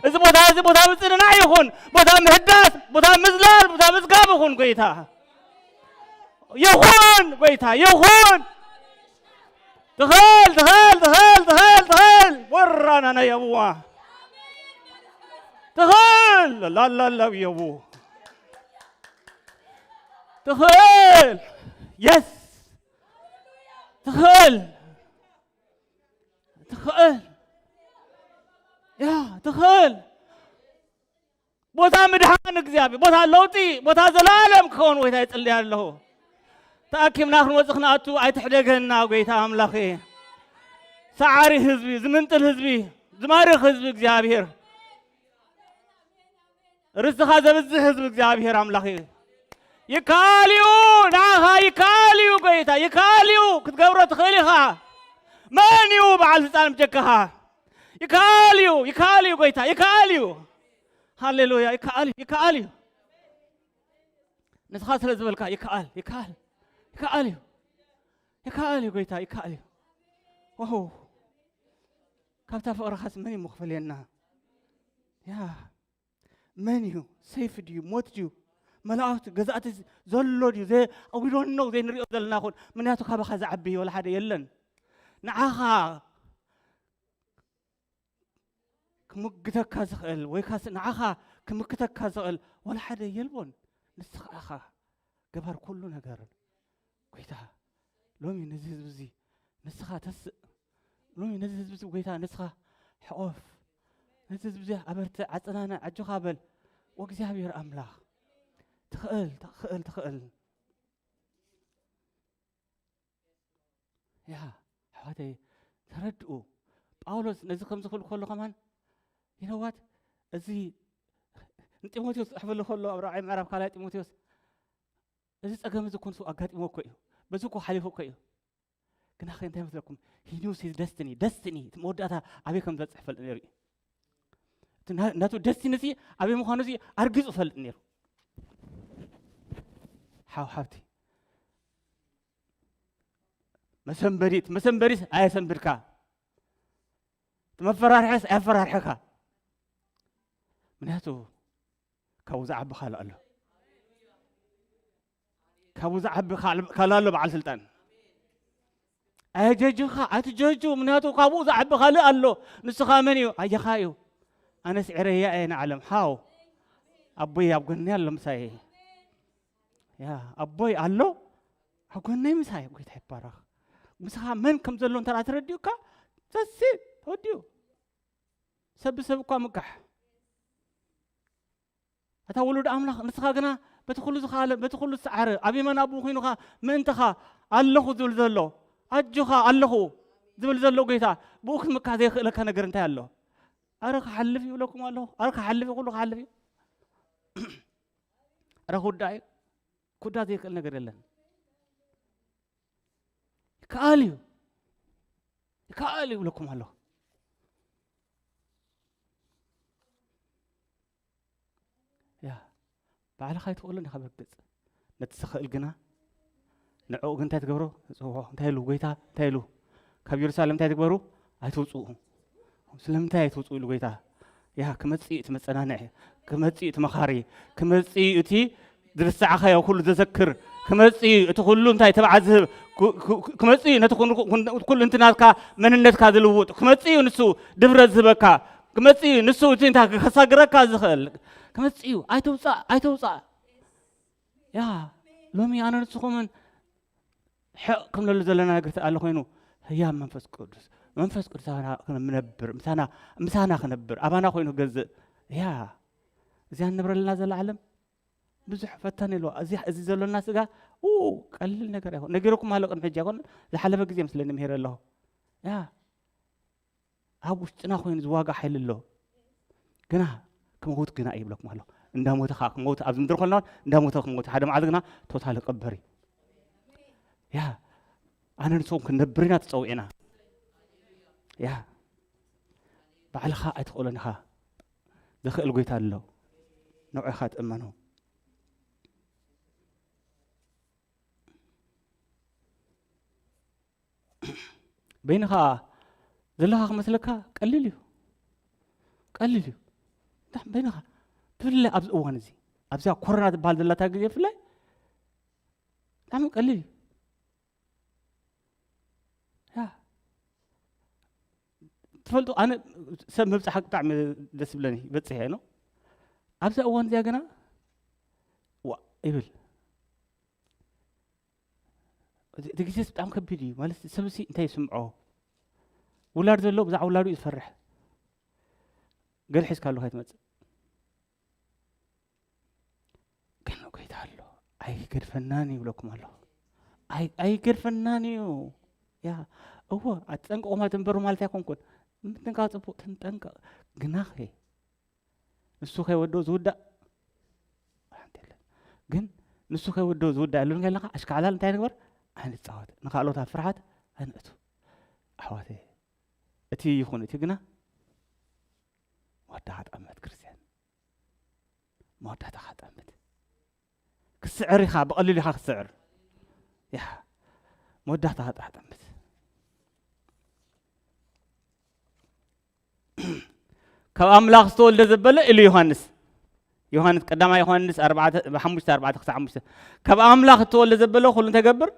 እዚ ቦታ፣ እዚ ቦታ ምጽንናዕ ይኹን፣ ቦታ ምህዳስ፣ ቦታ ምዝላል፣ ቦታ ምዝጋብ ይኹን ጎይታ። ይኹን ጎይታ፣ ይኹን። ትኽእል፣ ትኽእል፣ ትኽእል፣ ትኽእል፣ ትኽእል። ወራና ናይ የብዋ። ትኽእል፣ ላላላው የቡ። ትኽእል። የስ። ትኽእል። ትኽእል። ያ፣ ትኽእል። ቦታ ምድሓን እግዚኣብሔር፣ ቦታ ለውጢ፣ ቦታ ዘላለም ክኸውን ጎይታ ይጽልይ ኣለኹ። ተኣኪብና ክንወጽእ ክንኣቱ ኣይትሕደገና ጎይታ ኣምላኸ። ሰዓሪ ህዝቢ፣ ዝምንጥል ህዝቢ፣ ዝማርኽ ህዝቢ እግዚኣብሔር። ርስትኻ ዘብዝሕ ህዝቢ እግዚኣብሔር ኣምላኸ። ይከኣል እዩ፣ ንዓኻ ይከኣል እዩ ጎይታ፣ ይከኣል እዩ፣ ክትገብሮ ትኽእል ኢኻ። መን እዩ በዓል ስልጣን ብጀካኻ? ይከኣል እዩ፣ ይከኣል እዩ ጎይታ፣ ይከኣል እዩ። ሃሌሉያ፣ ይከኣል እዩ፣ ይከኣል እዩ። ንስኻ ስለ ዝበልካ ይከኣል፣ ይከኣል፣ ይከኣል እዩ። ይከኣል እዩ ጎይታ፣ ይከኣል እዩ። ዋው። ካብታ ፍቕርኻስ መን እዩ ምኽፈልየና? ያ፣ መን እዩ? ሰይፊ ድዩ? ሞት ድዩ? መላእክት፣ ገዛእቲ ዘሎ ድዩ? ዘ-፣ we don't know፣ ዘይንሪኦ ዘለና ኹን። ምክንያቱ ካባኻ ዝዓቢ ወላ ሓደ የለን። ንዓኻ ክምግተካ ዝኽእል ወይ ካስ ንዓኻ ክምክተካ ዝኽእል ወላ ሓደ የልቦን። ንስኻ ኢኻ ገባር ኩሉ ነገር። ጎይታ፣ ሎሚ ነዚ ህዝቢ እዚ ንስኻ ተስእ። ሎሚ ነዚ ህዝቢ እዚ ጎይታ ንስኻ ሕቆፍ። ነዚ ህዝቢ እዚ ኣበርትዕ፣ ኣጸናንዕ፣ ኣጆኻ በል። ወእግዚኣብሔር ኣምላኽ፣ ትኽእል፣ ትኽእል፣ ትኽእል። ያ፣ ኣሕዋተይ፣ ተረድኡ። ጳውሎስ ነዚ ከምዚ ክብል ከሎ ከማን፣ you know what? እዚ ንጢሞቴዎስ ክጽሕፈሉ ከሎ ኣብ ራብዓይ ምዕራፍ ካልኣይ ጢሞቴዎስ፣ እዚ ጸገም እዚ እኮ ንሱ ኣጋጢሞ እኮ እዩ። በዚ እኮ ሓሊፉ እኮ እዩ። ግናኸ እንታይ መስለኩም? He knows his destiny። ደስትኒ፣ እቲ መወዳእታ ኣበይ ከም ዝበጽሕ ይፈልጥ ነይሩ እዩ። እቲ ና-፣ ናቱ ደስትኒ እዚ ኣበይ ምዃኑ እዚ ኣርጊጹ ይፈልጥ ነይሩ። ሓው ሓብቲ፣ መሰንበዲት፣ መሰንበዲት ኣየሰንብድካ። እቲ መፈራርሐስ ኣየፈራርሐካ። ምክንያቱ ካብኡ ዝዓቢ ካልእ ኣሎ። ካብኡ ዝዓቢ ካል-፣ ካልእ ኣሎ በዓል ስልጣን። ኣየጀጅኻ፣ ኣይትጀጁ፣ ምክንያቱ ካብኡ ዝዓቢ ካልእ ኣሎ። ንስኻ መን እዩ? ኣየኻ እዩ። ኣነ ስዒረያ እየ ንዓለም። ሓው፣ ኣቦይ ኣብ ጎኒ ኣሎ ምሳይ። ያ፣ ኣቦይ ኣሎ ኣብ ጎነይ ምሳይ። ጎይታ ይባረኽ። ምሳኻ መን ከም ዘሎ እንተ ደኣ ተረዲኡካ፣ that's it፣ ተወዲኡ። ሰብ ብሰብ እኳ ምጋሕ። ኣታ ውሉድ ኣምላኽ፣ ንስኻ ግና በቲ ኩሉ ዝኸኣለ፣ በቲ ኩሉ ዝሰዓረ፣ ኣብ የማን ኣቦኡ ኮይኑኻ ምእንትኻ ኣለኹ ዝብል ዘሎ፣ ኣጆኻ ኣለኹ ዝብል ዘሎ ጎይታ፣ ብኡ ክትምካሕ ዘየኽእለካ ነገር እንታይ ኣሎ? ኣረ ክሓልፍ እዩ ብለኩም ኣለኹ። ኣረ ክሓልፍ እዩ፣ ኩሉ ክሓልፍ እዩ። ኣረ ክውዳእ እዩ። ክውዳእ ዘይክእል ነገር የለን። ይከኣል እዩ። ይከኣል እዩ ብለኩም ኣለኹ። ያ፣ ባዕልኻ ኣይትኽእሎን ኢኻ ብርግጽ። ነቲ ዝኽእል ግና ንዕኡ ግን እንታይ ትገብሮ? ትጽውዖ። እንታይ ኢሉ? ጎይታ እንታይ ኢሉ? ካብ የሩሳሌም እንታይ ትግበሩ? ኣይትውጽኡ። ስለምንታይ ኣይትውጽኡ ኢሉ ጎይታ? ያ፣ ክመጽእ እዩ እቲ መጸናንዒ፣ ክመጽእ እዩ እቲ መኻሪ፣ ክመጽእ እዩ እቲ ዝርሳዕኻዮ ኩሉ ዘዘክር፣ ክመጽእ እዩ እቲ ኩሉ እንታይ ተባዓ ዝህብ፣ ኩ-፣ ኩ-፣ ክመጽእ እዩ ነቲ ኩሉ፣ ኩሉ፣ ኩሉ እንትናትካ መንነትካ ዝልውጥ፣ ክመጽእ እዩ ንሱ ድፍረት ዝህበካ፣ ክመጽእ እዩ ንሱ እቲ እንታይ ከሳግረካ ዝኽእል፣ ክመጽእ እዩ። ኣይተውጻእ፣ ኣይተውጻእ። ያ፣ ሎሚ ኣነ ንስኹምን ሕቕ ክንብለሉ ዘለና ነገር ኣሎ ኮይኑ፣ ህያብ መንፈስ ቅዱስ፣ መንፈስ ቅዱስ ኣባና ክነብር፣ ምሳና፣ ምሳና ክነብር፣ ኣባና ኮይኑ ክገዝእ። ያ፣ እዚኣ ንነብረልና ዘላ ዓለም ብዙሕ ፈተነ ኣለዋ። እዚ፣ እዚ ዘሎና ስጋ፣ ኡ፣ ቀሊል ነገር ኣይኮን። ነጊረኩም ኣሎ ቅድሚ ሕጂ ኣይኮን፣ ዝሓለፈ ግዜ ምስለኒ ምሄረ ኣለኹ። ያ፣ ኣብ ውሽጥና ኮይኑ ዝዋጋእ ሓይሊ ኣሎ። ግና ክመውት ግና እዩ ይብለኩም ኣሎ። እንዳሞተ ከዓ ክመውት፣ ኣብዚ ምድሪ ከለና እንዳሞተ ክመውት፣ ሓደ መዓልቲ ግና ቶታል ክቕበር እዩ። ያ ኣነ ንስኹም ክንነብር ኢና ተፀዊዕና። ያ ባዕልኻ ኣይትኽእሎን ኢኻ። ዘኽእል ጎይታ ኣሎ። ንዑ ኢኻ ትእመኖ። በይንኻ ዘለኻ ክመስለካ ቀሊል እዩ። ቀሊል እዩ። ብጣዕሚ በይንኻ፣ ብፍላይ ኣብዚ እዋን እዚ፣ ኣብዚኣ ኮሮና ትበሃል ዘላታ ግዜ ብፍላይ ብጣዕሚ ቀሊል እዩ። ያ ትፈልጡ፣ ኣነ ሰብ ምብጻሕ ብጣዕሚ ደስ ይብለኒ፣ ይበጽሕ እየ ነው። ኣብዛ እዋን እዚኣ ግና ዋ ይብል። እቲ እቲ ግዜስ ብጣዕሚ ከቢድ እዩ። ማለት ሰብ ሲ እንታይ ይስምዖ? ውላድ ዘሎ ብዛዕባ ውላዱ እዩ ዝፈርሕ። ገለ ሒዝካ ኣለኻ ትመጽእ። ግን ጎይታ ኣሎ፣ ኣይገድፈናን እዩ ይብለኩም ኣለኹ። ኣይ ኣይገድፈናን እዩ። ያ እወ፣ ኣትጠንቀቑ ማለት እምበሩ ማለት ኣይኮንኩን። ምጥንቃቕ ጽቡቕ፣ ትንጠንቀቕ። ግናኸ ንሱ ከይወደኦ ዝውዳእ ሓንቲ የለን። ግን ንሱ ከይወደኦ ዝውዳእ የለን ከለኻ ኣሽካዕላል እንታይ ንግበር? ኣይንጻወት። ንኻልኦት ኣብ ፍርሃት ኣይንእቱ። ኣሕዋተይ፣ እቲ ይኹን እቲ ግና መወዳእታ ጠመት ክርስትያን። መወዳእታ ጠምት። ክስዕር ኢኻ፣ ብቐሊሉ ኢኻ ክስዕር። ያ መወዳእታ ጠምት። ካብ ኣምላኽ ዝተወልደ ዘበለ ኢሉ ዮሃንስ። ዮሃንስ፣ ቀዳማይ ዮሃንስ ኣርባዕተ፣ ሓሙሽተ ኣርባዕተ ክሳዕ ሓሙሽተ። ካብ ኣምላኽ ዝተወልደ ዘበለ ኩሉ እንታይ ገብር?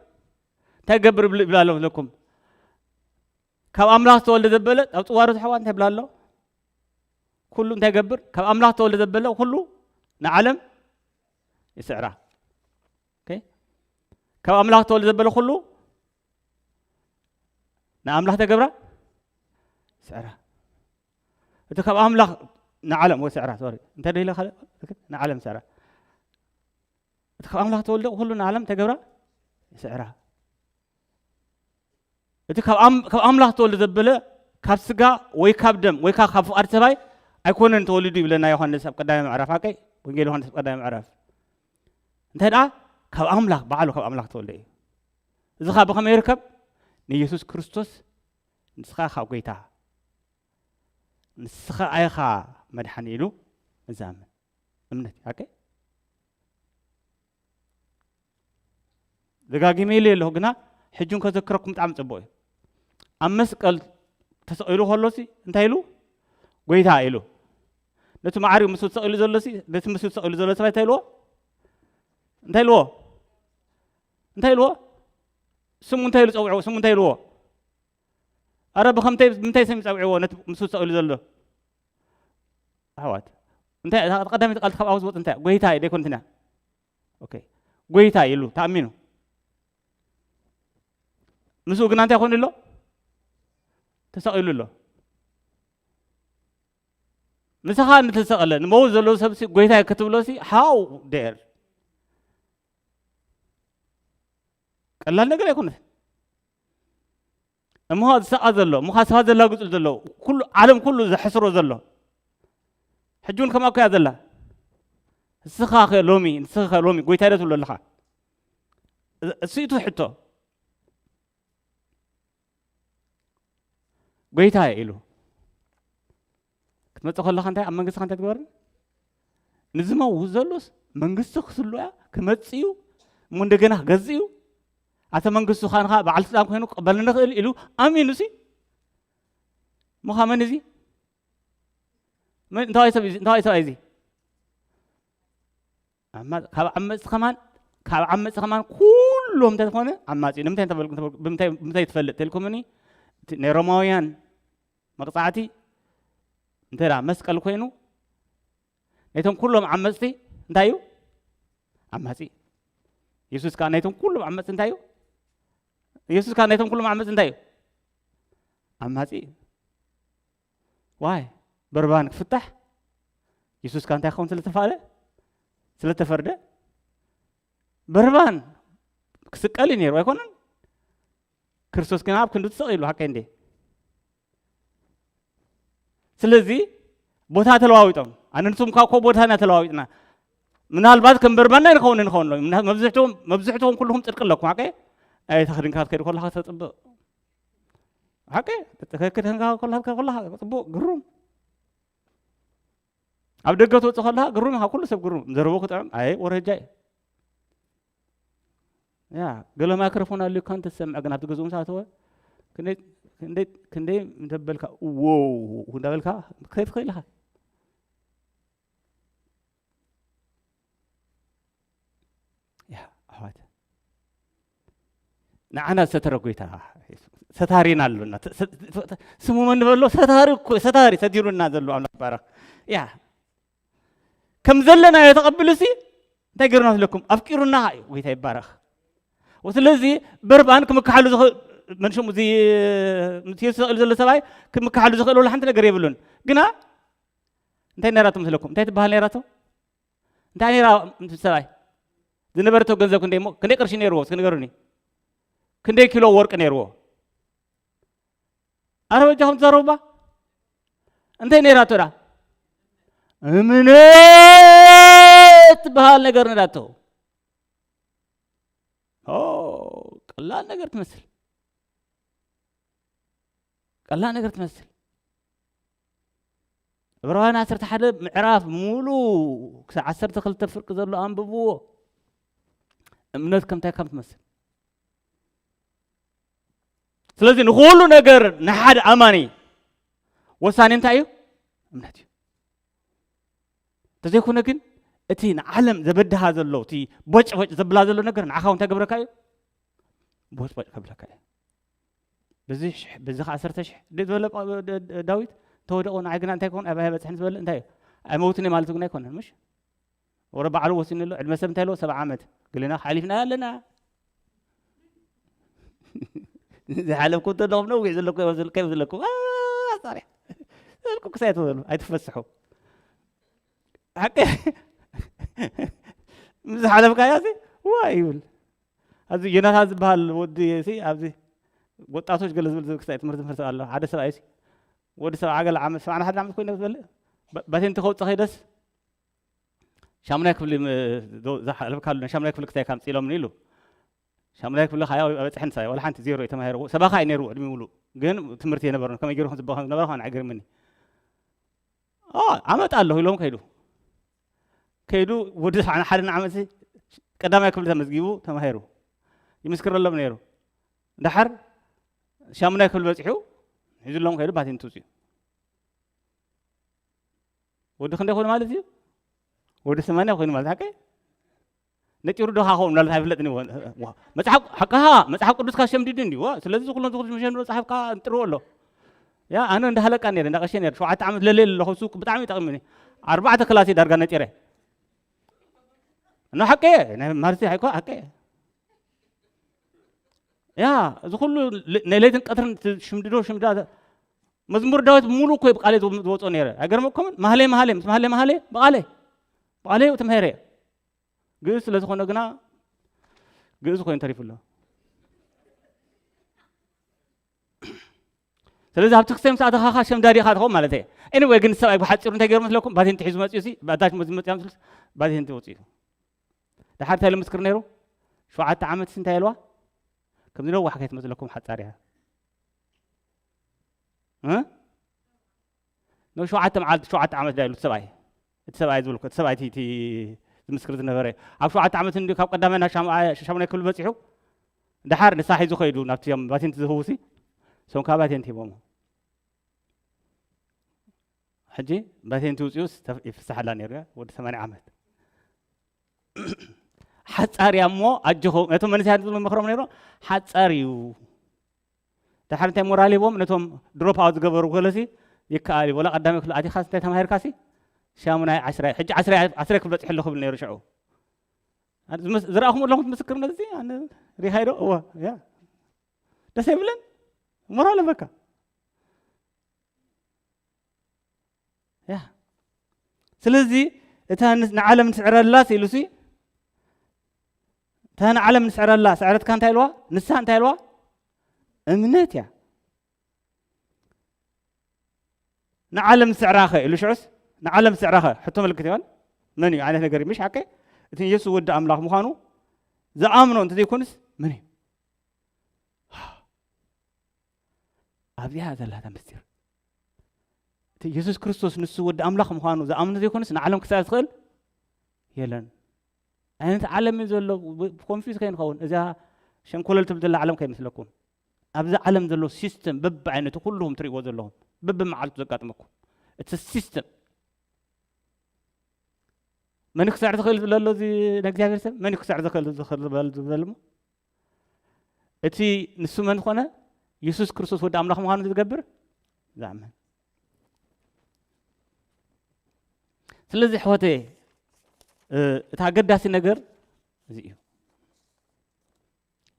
እንታይ ገብር ይብል፣ ይብል ኣሎ ለኩም? ካብ ኣምላኽ ዝተወልደ ዘበለ ኣብ ጽዋሩ ዝሕዋ እንታይ ይብል ኣሎ? ኩሉ እንታይ ይገብር? ካብ ኣምላኽ ዝተወልደ ዘበለ ኩሉ ንዓለም ይስዕራ። ኦኬ? ካብ ኣምላኽ ዝተወልደ ዘበለ ኩሉ ንኣምላኽ ተገብራ ይስዕራ። እቲ ካብ ኣምላኽ ንዓለም ወይ ስዕራ፣ ሶሪ፣ እንታይ ደለ ካልእ? ንዓለም ስዕራ። እቲ ካብ ኣምላኽ ተወልደ ኩሉ ንዓለም ተገብራ ይስዕራ። እቲ ካብ ኣም-፣ ካብ ኣምላኽ ተወልደ ዘበለ ካብ ስጋ ወይ ካብ ደም ወይ ካብ፣ ካብ ፍቓድ ሰብኣይ ኣይኮነን ተወሊዱ ይብለና ዮሃንስ ኣብ ቀዳማይ ምዕራፍ። ኣቀይ ወንጌል ዮሃንስ ኣብ ቀዳማይ ምዕራፍ። እንታይ ደኣ? ካብ ኣምላኽ፣ ባዕሉ ካብ ኣምላኽ ተወልደ እዩ። እዚ ኸኣ ብኸመይ ይርከብ? ንየሱስ ክርስቶስ፣ ንስኻ ኢኻ ጐይታ፣ ንስኻ ኢኻ መድሓኒ ኢሉ ንዝኣምን እምነት እዩ። ኣቀይ ደጋጊመ ኢለ ኣለኹ፣ ግና ሕጂ እውን ከዘክረኩም ብጣዕሚ ጽቡቕ እዩ። ኣብ መስቀል ተሰቒሉ ከሎሲ እንታይ ኢሉ? ጐይታ ኢሉ። ነቲ ማዕሪኡ ምስኡ ተሰቒሉ ዘሎሲ፣ ነቲ ምስኡ ተሰቒሉ ዘሎ ሰብኣይ እንታይ ኢልዎ? እንታይ ኢልዎ? እንታይ ኢልዎ? ስሙ እንታይ ኢሉ ጸውዕዎ? ስሙ እንታይ ኢልዎ? ኣረ ብኸምተይ፣ ብምንታይ ስም ጸውዕዎ ነቲ ምስኡ ተሰቒሉ ዘሎ? ኣሕዋት፣ እንታይ እታ ቀዳመይቲ ቃል ካብ ኣፉ ዝወጽእ እንታይ? ጐይታ እዩ፣ ደይኮነትን እያ? ኦኬ። ጐይታ ኢሉ ተኣሚኑ። ምስኡ ግና እንታይ ኮይኑ ኣሎ? ተሰቒሉ ኣሎ። ንስኻ ንተሰቐለ፣ ንመውት ዘለዎ ሰብሲ ጐይታ እዩ ክትብሎሲ፣ how dare? ቀላል ነገር ኣይኮነን። እሞ ዝሰቓ ዘሎ፣ እሞ ስባት ዘላግጹ ዘሎ፣ ኩሉ ዓለም ኩሉ ዘሕስሮ ዘሎ፣ ሕጂ እውን ከምኣ እኮ እያ ዘላ። ንስኻ ኸ ሎሚ፣ ንስኻ ኸ ሎሚ ጐይታ ዶ ትብሎ ኣለኻ? እሱ እዩ እቲ ሕቶ። ጐይታ ኢሉ ክትመጽእ ከለኻ እንታይ ኣብ መንግስቲ እንታይ ትግበርን? ንዝመውት ዘሎስ መንግስቲ ክትህሉ እያ፣ ክመጽእ እዩ፣ እሞ እንደገና ክገዝእ እዩ። ኣተ መንግስቱ ኻንኻ በዓል ስልጣን ኮይኑ ክቕበለኒ ይኽእል ኢሉ ኣሚኑሲ። እሞ ኻብ መን እዚ? መን፣ እንታዋይ ሰብ እዚ? እንታዋይ ሰብኣይ እዚ? ዓማ-፣ ካብ ዓመፅቲ ከማን፣ ካብ ዓመፅቲ ከማን ኩሎም እንተዝኾነ ዓማፂ እዩ። ንምንታይ እንተበልኩ-፣ እንተበልኩ-፣ ብምንታይ፣ ብምንታይ ትፈልጥ ተልኩምኒ? እቲ ናይ ሮማውያን መቕፃዕቲ እንተ ደኣ መስቀል ኮይኑ፣ ናይቶም ኩሎም ዓመፅቲ እንታይ እዩ? ዓማፂ። የሱስ ከዓ ናይቶም ኩሎም ዓመፅቲ እንታይ እዩ? የሱስ ከዓ ናይቶም ኩሎም ዓመፅቲ እንታይ እዩ? ዓማፂ እዩ። ዋይ፣ በርባን ክፍታሕ፣ የሱስ ከዓ እንታይ ክኸውን ስለ ዝተፋለ? ስለ ተፈርደ? በርባን ክስቀል እዩ ነይሩ ኣይኮነን? ክርስቶስ ግን ኣብ ክንዱ ተሰቒሉ፣ ሓቀይ እንዴ? ስለዚ ቦታ ተለዋዊጦም። ኣነ ንስም ካብ ኮ ቦታ ኢና ተለዋዊጥና። ምናልባት ከም በርባና ንኸውን ንኸውን ሎ። ምና-፣ መብዝሕትኦም፣ መብዝሕትኦም ኩልኹም ጽድቂ ኣለኩም፣ ሓቀ? ኣይ፣ ተኸዲንካ ክትከይድ ከለኻ ተጽብቕ። ሓቀ? ተኸዲንካ ከለኻ፣ ከለኻ ጽቡቕ፣ ግሩም። ኣብ ደገ ትወጽእ ከለኻ ግሩም፣ ካብ ኩሉ ሰብ ግሩም። ዘረቡ ክጥዕም፣ ኣይ፣ ወረጃ እዩ። ያ፣ ገለ ማይክሮፎን ኣልዩካ እንተትሰምዕ ግን ኣብቲ ገዝኡ ምስ ኣተወ፣ ክንደይ፣ ክንደይ፣ ክንደይ እንተበልካ፣ "ዎው" እንዳበልካ ክትከይድ ትኽእል ኢኻ። ያ፣ ኣሕዋት። ንዓና ዝተረፈ ጎይታ ሰታሪና ኣሎና። ተ-፣ ሰ-፣ ተ-፣ ስሙ መን ንበሎ? ሰታሪ እኮ፣ ሰታሪ ሰቲሩና ዘሎ ኣምላኽ ይባረኽ። ያ፣ ከም ዘለናዮ ተቐቢሉ ሲ እንታይ ገይሩና መስለኩም? ኣፍቂሩና እዩ። ጎይታ ይባረኽ። ወስለዚ በርባን ክምክሓሉ ዝኽእል፣ መን ሽሙ እዚ ምስ የሱስ ተሰቒሉ ዘሎ ሰብኣይ ክምክሓሉ ዝኽእል ወላ ሓንቲ ነገር የብሉን። ግና እንታይ ነይራቶ መስለኩም? እንታይ ትበሃል ነይራቶ? እንታይ ነይራ እቲ ሰብኣይ? ዝነበረቶ ገንዘብ ክንደይ እሞ፣ ክንደይ ቅርሺ ነይርዎ? እስኪ ንገሩኒ። ክንደይ ኪሎ ወርቂ ነይርዎ? ኣረ በጃኹም ትዛረቡ እባ። እንታይ ነይራቶ ዳ? እምነት ትበሃል ነገር ነይራቶ። ኦ፣ ቀላል ነገር ትመስል። ቀላል ነገር ትመስል። ዕብራውያን ዓሰርተ ሓደ ምዕራፍ ሙሉ ክሳብ ዓሰርተ ክልተ ፍርቂ ዘሎ ኣንብብዎ። እምነት ከምታይ ከም ትመስል። ስለዚ ንኹሉ ነገር ንሓደ ኣማኒ ወሳኒ እንታይ እዩ? እምነት እዩ። እንተዘይኮነ ግን እቲ ንዓለም ዘበድሃ ዘሎ፣ እቲ ቦጭቦጭ ዘብላ ዘሎ ነገር ንዓኻ እውን እንታይ ገብረካ እዩ? ቦጭቦጭ ከብለካ እዩ። በዚ ሽሕ፣ በዚ ኸዓ ዓሰርተ ሽሕ እንዴ ዝበለ ጳ-፣ ደ-፣ ደ-፣ ዳዊት፣ "እንተወደቑ ንዓይ ግና እንታይ ክኾን? ኣበይ ኣይበጽሕን?" ዝበለ እንታይ እዩ? ኣይመውትን እየ ማለት ግን ኣይኮነን፣ ምሽ? ወረ ባዕሉ ወሲኑ ኣሎ። ዕድመ ሰብ እንታይ ኣለዎ? ሰብዓ ዓመት። ገለና ሓሊፍና ኣለና። ዝሓለፍኩ እንተለኹም ነዊሕ ዘለኩ፣ ዘለኩ፣ ዘለኩ። ኣ፣ ኣጻሪ። ዘለኩ ክሳይ ትበሉ፣ ኣይትፈስሑ። ሓቂ። ምስ ሓለፍካዮ ሲ፣ ዋ ይብል። ኣብዚ ዮናታን ዝበሃል ወዲ ሲ፣ ኣብዚ ወጣቶች ገለ ዝብል፣ ዝብል ክሳይ ትምህርቲ፣ ትምህርቲ ኣሎ። ሓደ ሰብኣይ ሲ፣ ወዲ ሰብዓ ገለ ዓመት፣ ሰብዓ ሓደ ዓመት ኮይኑ ዝበለ፣ ባ-፣ ባቴንቲ ከውጽእ ከይደስ፣ ሻሙናይ ክፍሊ ም-፣ ዶ-፣ ዝሓለፍካሉ፣ ናይ ሻሙናይ ክፍሊ ክሳይ ካምጽእ ኢሎምኒ ኢሉ። ሻሙናይ ክፍሊ ካያ ኣይበጽሐን ሳይ፣ ዋላ ሓንቲ ዜሮ እዩ ተማሂሩ። ሰባኻ እዩ ነይሩ ዕድሚኡ ሙሉእ። ግን ትምህርቲ የነበረን። ከመይ ገይሩ ከም ዝበ-፣ ከም ዝነበረ ከኣ ኣይገርምኒ። ኦ፣ ዓመት ኣለኹ ኢሎም ከይዱ። ከይዱ ወዲ ሰብዓ ሓደ ዓመት ሲ፣ ቀዳማይ ክፍሊ ተመዝጊቡ ተማሂሩ። ይምስክረሎም ነይሩ። ደሓር ሻሙናይ ክፍሊ በጺሑ፣ ሒዙሎም ከይዱ ባቴንቲ ውጽኡ። ወዲ ክንደይ ኮይኑ ማለት እዩ? ወዲ ሰማንያ ኮይኑ ማለት፣ ሓቀይ? ነጢሩ ዶ ኻኸውን ማለት ኣይፍለጥን እዩ። ዋ፣ መጽሓፍ፣ ሓቅኻ፣ መጽሓፍ ቅዱስካ ሸምዲዱ እንድዩ። ዋ፣ ስለዚ ዝኹሎም ዝኹሉ መሸንዶ መጽሓፍካ እንጥርዎ ኣሎ። ያ፣ ኣነ እንዳ ሃለቃ ነይረ፣ እንዳ ቀሸ ነይረ። ሸውዓተ ዓመት ለለየ ኣለኹ፣ እሱ ብጣዕሚ ይጠቕምኒ። ኣርባዕተ ክላስ እዩ ዳርጋ ነጢረ። እና ሓቀየ፣ ናይ ማለተይ ኣይኮ፣ ሓቀየ። ያ፣ እዚ ኩሉ ለ-፣ ናይ ለይትን ቀትርን ት-፣ ሽምድዶ፣ ሽምዳ፣ መዝሙር ዳዊት ሙሉ እኮ እዩ ብቃለይ ዝወ-፣ ዝወጾ ነይረ። ኣይገርመኩምን? ማህለይ፣ ማህለይ፣ ምስ ማህለይ፣ ማህለይ ብቃለይ፣ ብቃለይ ተማሂረ። ግእዝ ስለ ዝኾነ ግና ግእዝ ኮይኑ ተሪፉ ኣሎ። ስለዚ ኣብቲ ክስታይ ምስ ኣተኻኻ ሸምዳዲ ኢኻ ትኸውን ማለት እየ። ኤኒወይ ግን ሰብኣይ ብሓጺሩ እንታይ ገይሩ መስለኩም? ባቴንቲ ሒዙ መጺኡ ሲ፣ ባዳሽ መዚ መጺኣ ምስሉስ ባቴንቲ ወጺኡ። ደሓር እንታይ ኢሉ ምስክር ነይሩ? ሸውዓተ ዓመት ሲ እንታይ ኢልዋ? ከምዚ ነዋሕ ከይትመስለኩም ሓጻር እያ። እ? ኖ ሸውዓተ መዓልቲ፣ ሸውዓተ ዓመት ዳ ኢሉ እቲ ሰብኣይ። እቲ ሰብኣይ ዝብልኩ፣ እቲ ሰብኣይ እቲ፣ እቲ ዝምስክር ዝነበረ። ኣብ ሸውዓተ ዓመት እንዲ ካብ ቀዳማይ ናብ ሻም-፣ ሻሙናይ ክፍሊ በጺሑ፣ ደሓር ንሳ ሒዙ ከይዱ ናብቲ እዮም ባቴንቲ ዝህቡ ሲ፣ እሶም ከዓ ባቴንቲ ሂቦሞ። ሕጂ ባቴንቲ ውፅኡስ ተፍ-፣ ይፍስሓላ ነይሩ እያ፣ ወዲ ሰማንያ ዓመት። ሓጻር እያ እሞ ኣጆኹም፣ ነቶም መንእሰያት ዝመኽሮም ነይሩ፣ ሓጻር እዩ። ደሓር እንታይ ሞራል ሂቦም፣ ነቶም ድሮፕ ኣውት ዝገበሩ ገለሲ ይከኣል እዩ። ወላ ቀዳማይ ክፍሊ ኣቲኻስ እንታይ ተማሂርካሲ? ሻሙናይ ዓስራይ፣ ሕጂ ዓስራይ፣ ዓስራይ ክፍሊ በጺሐ ኣለኹ ይብል ነይሩ ሽዑ። ኣነ ዝመስ-፣ ዝረኣኹም ኣለኹም ምስክርነት እዚ፣ ኣነ ሪኻይዶ? እወ፣ ያ። ደስ ኣይብለን? ሞራል በካ። ያ። ስለዚ እታ ን-፣ ንዓለም ንስዕረላስ ኢሉሲ፣ እታ ንዓለም ንስዕረላ ስዕረትካ እንታይ ኢልዋ? ንሳ እንታይ ኢልዋ? እምነት እያ። ንዓለም ዝስዕራኸ ኢሉ ሽዑስ ንዓለም ስዕረኸ ሕቶ ምልክት ይበል። መን እዩ ዓይነት ነገር እዩ? ምሽ ሓቀ? እቲ የሱስ ወዲ ኣምላኽ ምዃኑ ዝኣምኖ እንተዘይኮንስ መን እዩ? ኣብዚኣ ዘላታ ምስጢር። እቲ የሱስ ክርስቶስ ንሱ ወዲ ኣምላኽ ምዃኑ ዝኣምኖ ዘይኮንስ ንዓለም ክስዕር ዝኽእል የለን። ዓይነት ዓለም እዩ ዘሎ። ኮንፊዝ ከይንኸውን፣ እዛ ሸንኮለል ትብል ዘላ ዓለም ከይመስለኩም። ኣብዚ ዓለም ዘሎ ሲስተም በብዓይነቱ ኩልኹም ትርእይዎ ዘለኹም፣ በብመዓልቱ ዘጋጥመኩም እቲ ሲስተም። መን ክስዕር ዝኽእል ዝብለ ኣሎ? እዚ ናይ እግዚኣብሔር ሰብ መን ክስዕር ዝኽእል ዝኽእል ዝበል ዝበል እሞ እቲ ንሱ መን ዝኾነ? የሱስ ክርስቶስ ወዲ ኣምላኽ ምዃኑ ዝገብር ዝኣምን። ስለዚ ኣሕዋተየ፣ እ፣ እቲ ኣገዳሲ ነገር እዚ እዩ።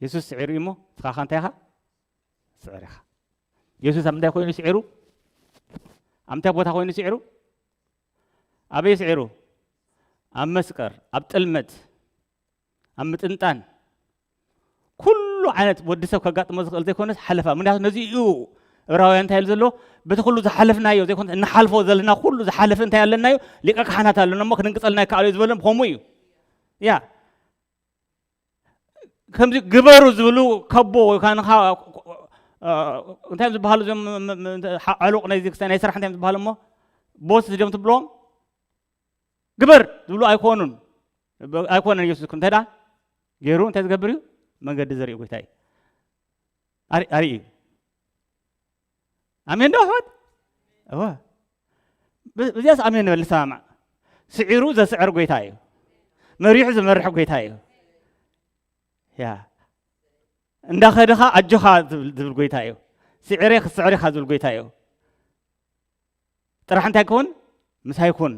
የሱስ ስዒሩ እዩ እሞ ንስኻ ኸ እንታይ ኢኻ? ስዕር ኢኻ። የሱስ ኣብ ምንታይ ኮይኑ ስዒሩ? ኣብ ምንታይ ቦታ ኮይኑ ስዒሩ? ኣበይ ስዒሩ? ኣብ መስቀል፣ ኣብ ጥልመት፣ ኣብ ምጥንጣን፣ ኩሉ ዓይነት ወዲ ሰብ ከጋጥሞ ዝኽእል ዘይኮነስ ሓለፋ። ምክንያቱ ነዚ እዩ ዕብራውያን እንታይ ኢሉ ዘሎ? በቲ ኩሉ ዝሓለፍናዮ ዘይኮነስ እንሓልፎ ዘለና ኩሉ ዝሓለፈ እንታይ ኣለናዮ? ሊቀ ካህናት ኣለና እሞ ክንንቅጸልና ይከኣል እዩ ዝበለን ብኸምኡ እዩ። ያ ከምዚ ግበሩ ዝብሉ ከቦ ወይ ከዓ ንኻ እንታይ እዮም ዝበሃሉ እዞም ም- ም- ም- ሓ- ዕሉቕ ናይዚ ክስታይ ናይ ስራሕ እንታይ እዮም ዝበሃሉ እሞ ቦስ ድዮም ትብልዎም ግበር ዝብሉ ኣይኮኑን። ብ- ኣይኮነን። ኢየሱስ እንታይ ዳ ገይሩ እንታይ ዝገብር እዩ? መንገዲ ዘርኢ ጎይታ እዩ። ኣሪ- ኣርኢ እዩ። ኣሜን ዶ ኣሕዋት? እወ። ብ- ብዚያስ ኣሜን ንበል ንሰማማዕ። ስዒሩ ዘስዕር ጎይታ እዩ። መሪሑ ዝመርሕ ጎይታ እዩ። ያ እንዳኸድኻ ኣጆኻ ዝብል ዝብል ጎይታ እዩ። ስዕሬ ክስዕር ኢኻ ዝብል ጎይታ እዩ። ጥራሕ እንታይ ክኹን? ምሳይ ኩን።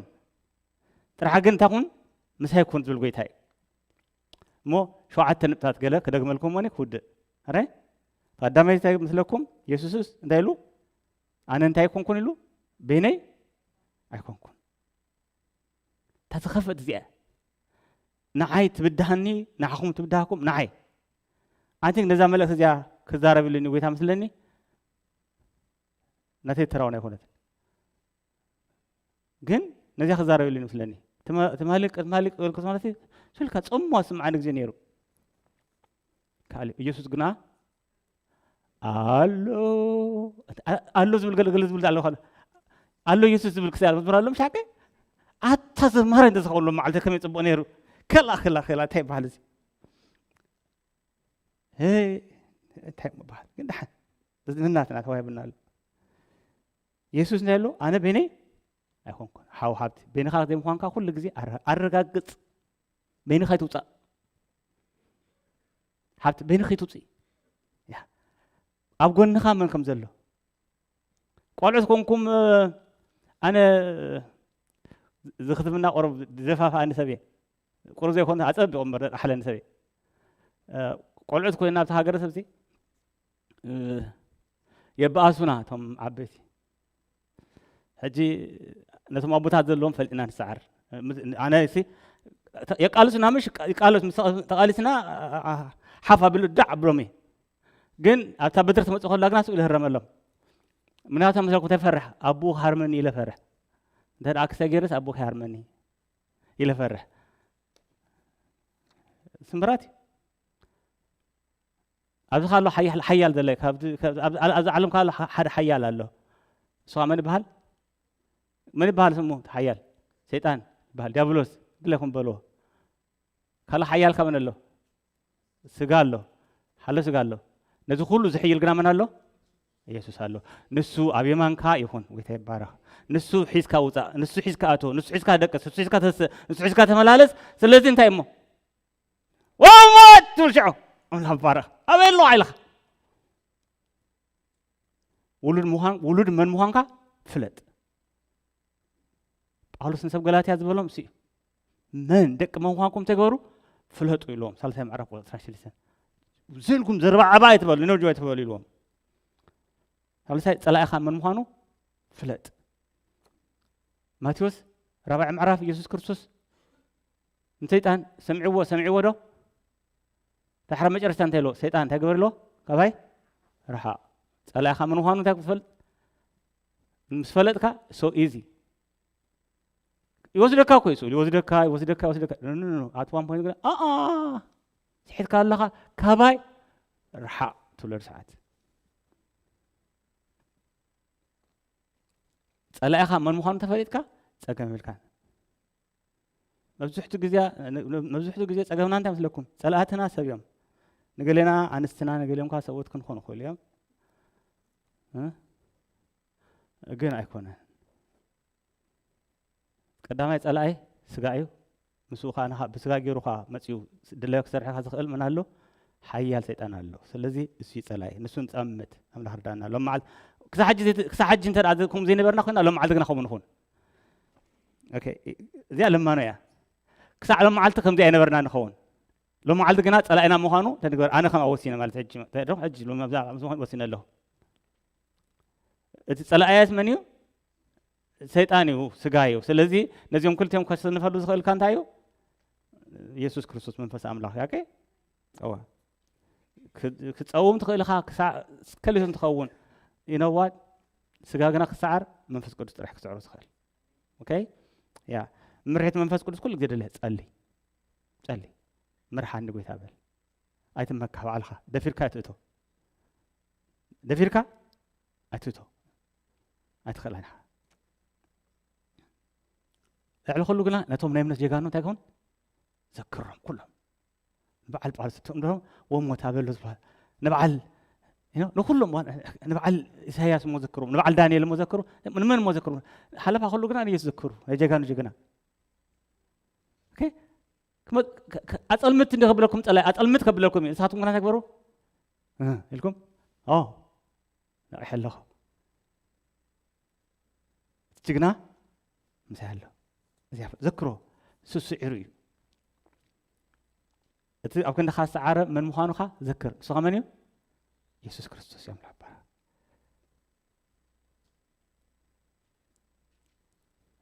ጥራሕ ግን እንታይ ኩን? ምሳይ ኩን ዝብል ጎይታ እዩ። እሞ ሸውዓተ ንጥብታት ገለ ክደግመልኩም ሞኒ ክውድእ። ኣረ ቀዳማይ እንታይ ምስለኩም? የሱስስ እንታይ ኢሉ? ኣነ እንታይ ኣይኮንኩን ኢሉ? በይነይ ኣይኮንኩን። እታ ዝኸፍት እዚኣ ንዓይ ትብድሃኒ፣ ንዓኹም ትብድሃኩም ንዓይ። ኣንቲ ነዛ መልእክቲ እዚኣ ክዛረብ ኢሉኒ ጎይታ ምስለኒ። ናተይ ተራውን ኣይኮነትን። ግን ነዚኣ ክዛረብ ኢሉኒ ምስለኒ። ትማ- ትማሊ ቅድማሊ ቅድሚ ማለት ስልካ ጸሞ ስምዓኒ ግዜ ነይሩ። ካልእ ኢየሱስ ግና ኣሎ ኣሎ ዝብል ገለገለ ዝብል ኣሎ ካለ ኣሎ ኢየሱስ ዝብል ክሳብ ዝብል ኣሎ ምሻቀ ኣታ ዘማሪ እንተ ዝኸውን መዓልቲ ከመይ ጽቡቕ ነይሩ። ከላ ከላ ከላ እንታይ ይበሃል እዚ? ሄ እንታይ ምበሃል ግን ደሓን እዚ ንናትና ተዋሂብና ኣሎ። ኢየሱስ እንታይ ኣሎ ኣነ በይነይ ኣይኮንኩን። ሓው ሃብቲ በይንኻ ዘይምዃንካ ኩሉ ግዜ ኣረ- ኣረጋግጽ። በይንኻ ይትውጻእ። ሃብቲ በይንኻ ይትውጽእ። ያ። ኣብ ጎንኻ መን ከም ዘሎ። ቆልዑት ኮንኩም እ፣ ኣነ ዝክትምና ቆረብ ዘፋፍኣኒ ሰብ እየ። ቁሩብ ዘይኮነ ኣጸቢቑ እምበር ኣሕለኒ ሰብ እየ። እ፣ ቆልዑት ኮይና ኣብቲ ሃገረ ሰብሲ እ፣ የበኣሱና እቶም ዓበይቲ። ሕጂ ነቶም ኣቦታት ዘለዎም ፈሊጥና ንሰዓር። ምስ- ኣነ ሲ የቃልሱና ምሽ ይቃለስ ምስ ተቃሊስና አ- አ- ሓፍ ኣቢሉ ዳዕ ኣብሎም እዩ። ግን ኣብታ በትሪ ትመጽእ ከላ ግና ስኡ ኢለ ህረመሎም። ምክንያቱ መሰልኩ ተፈርሕ ኣቦኡ ሃርመኒ ኢለ ፈርሕ። እንተ ደኣ ክሰ ገይርስ ኣቦ ሃርመኒ ኢለ ፈርሕ። ስምብራት እዩ። ኣብዚ ካሎ ሓያል ሓያል ዘለ ካብዚ ኣብዚ ዓለም ካሎ ሓደ ሓያል ኣሎ። እሱ መን ይበሃል? መን ይበሃል ስሙ? ሓያል ሰይጣን ይበሃል። ዲያብሎስ ግለኹም በልዎ። ካሎ ሓያል ካብ መን ኣሎ? ስጋ ኣሎ። ሓሎ ስጋ ኣሎ። ነዚ ኩሉ ዝሕይል ግና መን ኣሎ? ኢየሱስ ኣሎ። ንሱ ኣብ የማንካ ይኹን። ጎይታ ይባረኽ። ንሱ ሒዝካ ውፃእ፣ ንሱ ሒዝካ ኣቶ፣ ንሱ ሒዝካ ደቅስ፣ ንሱ ሒዝካ ተስእ፣ ንሱ ሒዝካ ተመላለስ። ስለዚ እንታይ እሞ ወሞት ትብል ሽዑ ኣምላኽ ባረኽ ኣበይ ኣለዋ ኢልኻ ውሉድ ምዃን ውሉድ መን ምዃንካ ፍለጥ። ጳውሎስ ንሰብ ገላትያ ዝበሎም እሱ እዩ። መን ደቂ መን ምዃንኩም ተገበሩ ፍለጡ ኢልዎም። ሳልሳይ ምዕራፍ ቁፅሪ ዕስራን ሽዱሽተን ዝልኩም ዘርባ ዓባ ኣይትበሉ ነጆ ኣይትበሉ ኢልዎም። ሳልሳይ ፀላኢኻ መን ምዃኑ ፍለጥ። ማቴዎስ ራብዓይ ምዕራፍ ኢየሱስ ክርስቶስ ንሰይጣን ሰምዕዎ ሰምዕዎ ዶ? ዳሕራ መጨረሽታ እንታይ ኢልዎ? ሰይጣን እንታይ ግበር ኢልዎ? ካባይ ርሓቕ። ጸላኢኻ መን ምዃኑ እንታይ ክትፈልጥ? ምስ ፈለጥካ so easy። ይወስደካ እኮ እዩ ስእሉ፣ ይወስደካ፣ ይወስደካ፣ ይወስደካ። ኖ፣ ኖ፣ ኖ፣ ኖ። ኣት ዋን ፖይንት ግን፣ ኣኣ፣ ስሒትካ ኣለኻ፣ ካባይ ርሓቕ ትብለሉ ሰዓት። ጸላኢኻ መን ምዃኑ ተፈሊጥካ፣ ጸገም የብልካን። መብዝሕቱ ግዜ፣ መብዝሕቱ ግዜ ጸገምና እንታይ መስለኩም? ጸላእትና ሰብ እዮም። ንገሌና ኣንስትና፣ ንገሌም ከኣ ሰብኡት ክንኾኑ ይኽእሉ እዮም። እ? ግን ኣይኮነን። ቀዳማይ ጸላኢ ስጋ እዩ። ምስኡ ከኣ ንኻ-፣ ብስጋ ገይሩ ከኣ መጺኡ ድላዩ ክሰርሐካ ዝኽእል መን ኣሎ? ሓያል ሰይጣን ኣሎ። ስለዚ እሱ እዩ ጸላኢ። ንሱ ንጸምት፣ ኣምላኽ ርዳና። ሎም መዓል-፣ ክሳብ ሕጂ ዘይት-፣ ክሳብ ሕጂ እንተ ደኣ ከምኡ ዘይነበርና ኮይና፣ ሎም መዓልቲ ግና ከምኡ ንኹን። ኦኬ፣ እዚኣ ለማኖ እያ። ክሳዕ ሎም መዓልቲ ከምዚ ኣይነበርና ንኸውን። ሎም መዓልቲ ግና ጸላኢና ምዃኑ ተንግበር። ኣነ ከም ወሲነ ማለት ሕጂ፣ ሕጂ ሎም ኣብዛ ወሲነ ኣለኹ። እቲ ጸላኢያስ መን እዩ? ሰይጣን እዩ፣ ስጋ እዩ። ስለዚ ነዚኦም ክልቲኦም ከሸንፈሉ ዝኽእልካ እንታይ እዩ? የሱስ ክርስቶስ መንፈስ ኣምላኽ። ያቄ? ጸዋ። ክ-፣ ክጸውም ትኽእል ኢኻ፣ ክሳዕ ከሊሶም ትኸውን። You know what? ስጋ ግና ክሰዓር መንፈስ ቅዱስ ጥራሕ ክስዕሮ ዝኽእል። ኦኬ? ያ። ምርሒት መንፈስ ቅዱስ ኩሉ ግዜ ደለ ጸሊ። ጸሊ። ምርሓኒ ጎይታ በል። ኣይትመካ ባዕልኻ። ደፊርካ ኣይትእቶ። ደፊርካ ኣይትእቶ። ኣይትኽእላን ኢኻ። ልዕሊ ኩሉ ግና ነቶም ናይ እምነት ጀጋኑ እንታይ ክኸውን? ዘክሮም ኩሎም። ንበዓል ጳውሎስ እቶም ዶ ወሞ ታበሎ ዝበሃል። ንበዓል፣ you know፣ ንኩሎም ዋ-፣ ንበዓል ኢሳያስ እሞ ዘክሩ፣ ንበዓል ዳንኤል እሞ ዘክሩ፣ ንመን እሞ ዘክሩ? ሓለፋ ኩሉ ግና ንየሱስ ዘክሩ፣ ናይ ጀጋኑ ጀግና። ኦኬ? ክመ-፣ ከ-፣ ከ-፣ ኣጸልምት እንዲ ከብለኩም ጸላይ፣ ኣጸልምት ከብለኩም እዩ። ንሳትኩም ግና እንታይ ግበሩ? እ፣ ኢልኩም? ኦ፣ ነቒሐ ኣለኹ። እቲ ጅግና ምሳይ ኣሎ። እዚኣ ዘክሮ፣ እሱ ስዒሩ እዩ። እቲ ኣብ ክንድኻ ዝሰዓረ መን ምዃኑኻ ዘክር። ንሱ ኸመን እዩ? የሱስ ክርስቶስ እዩ ኣምላኽ ይባሃል።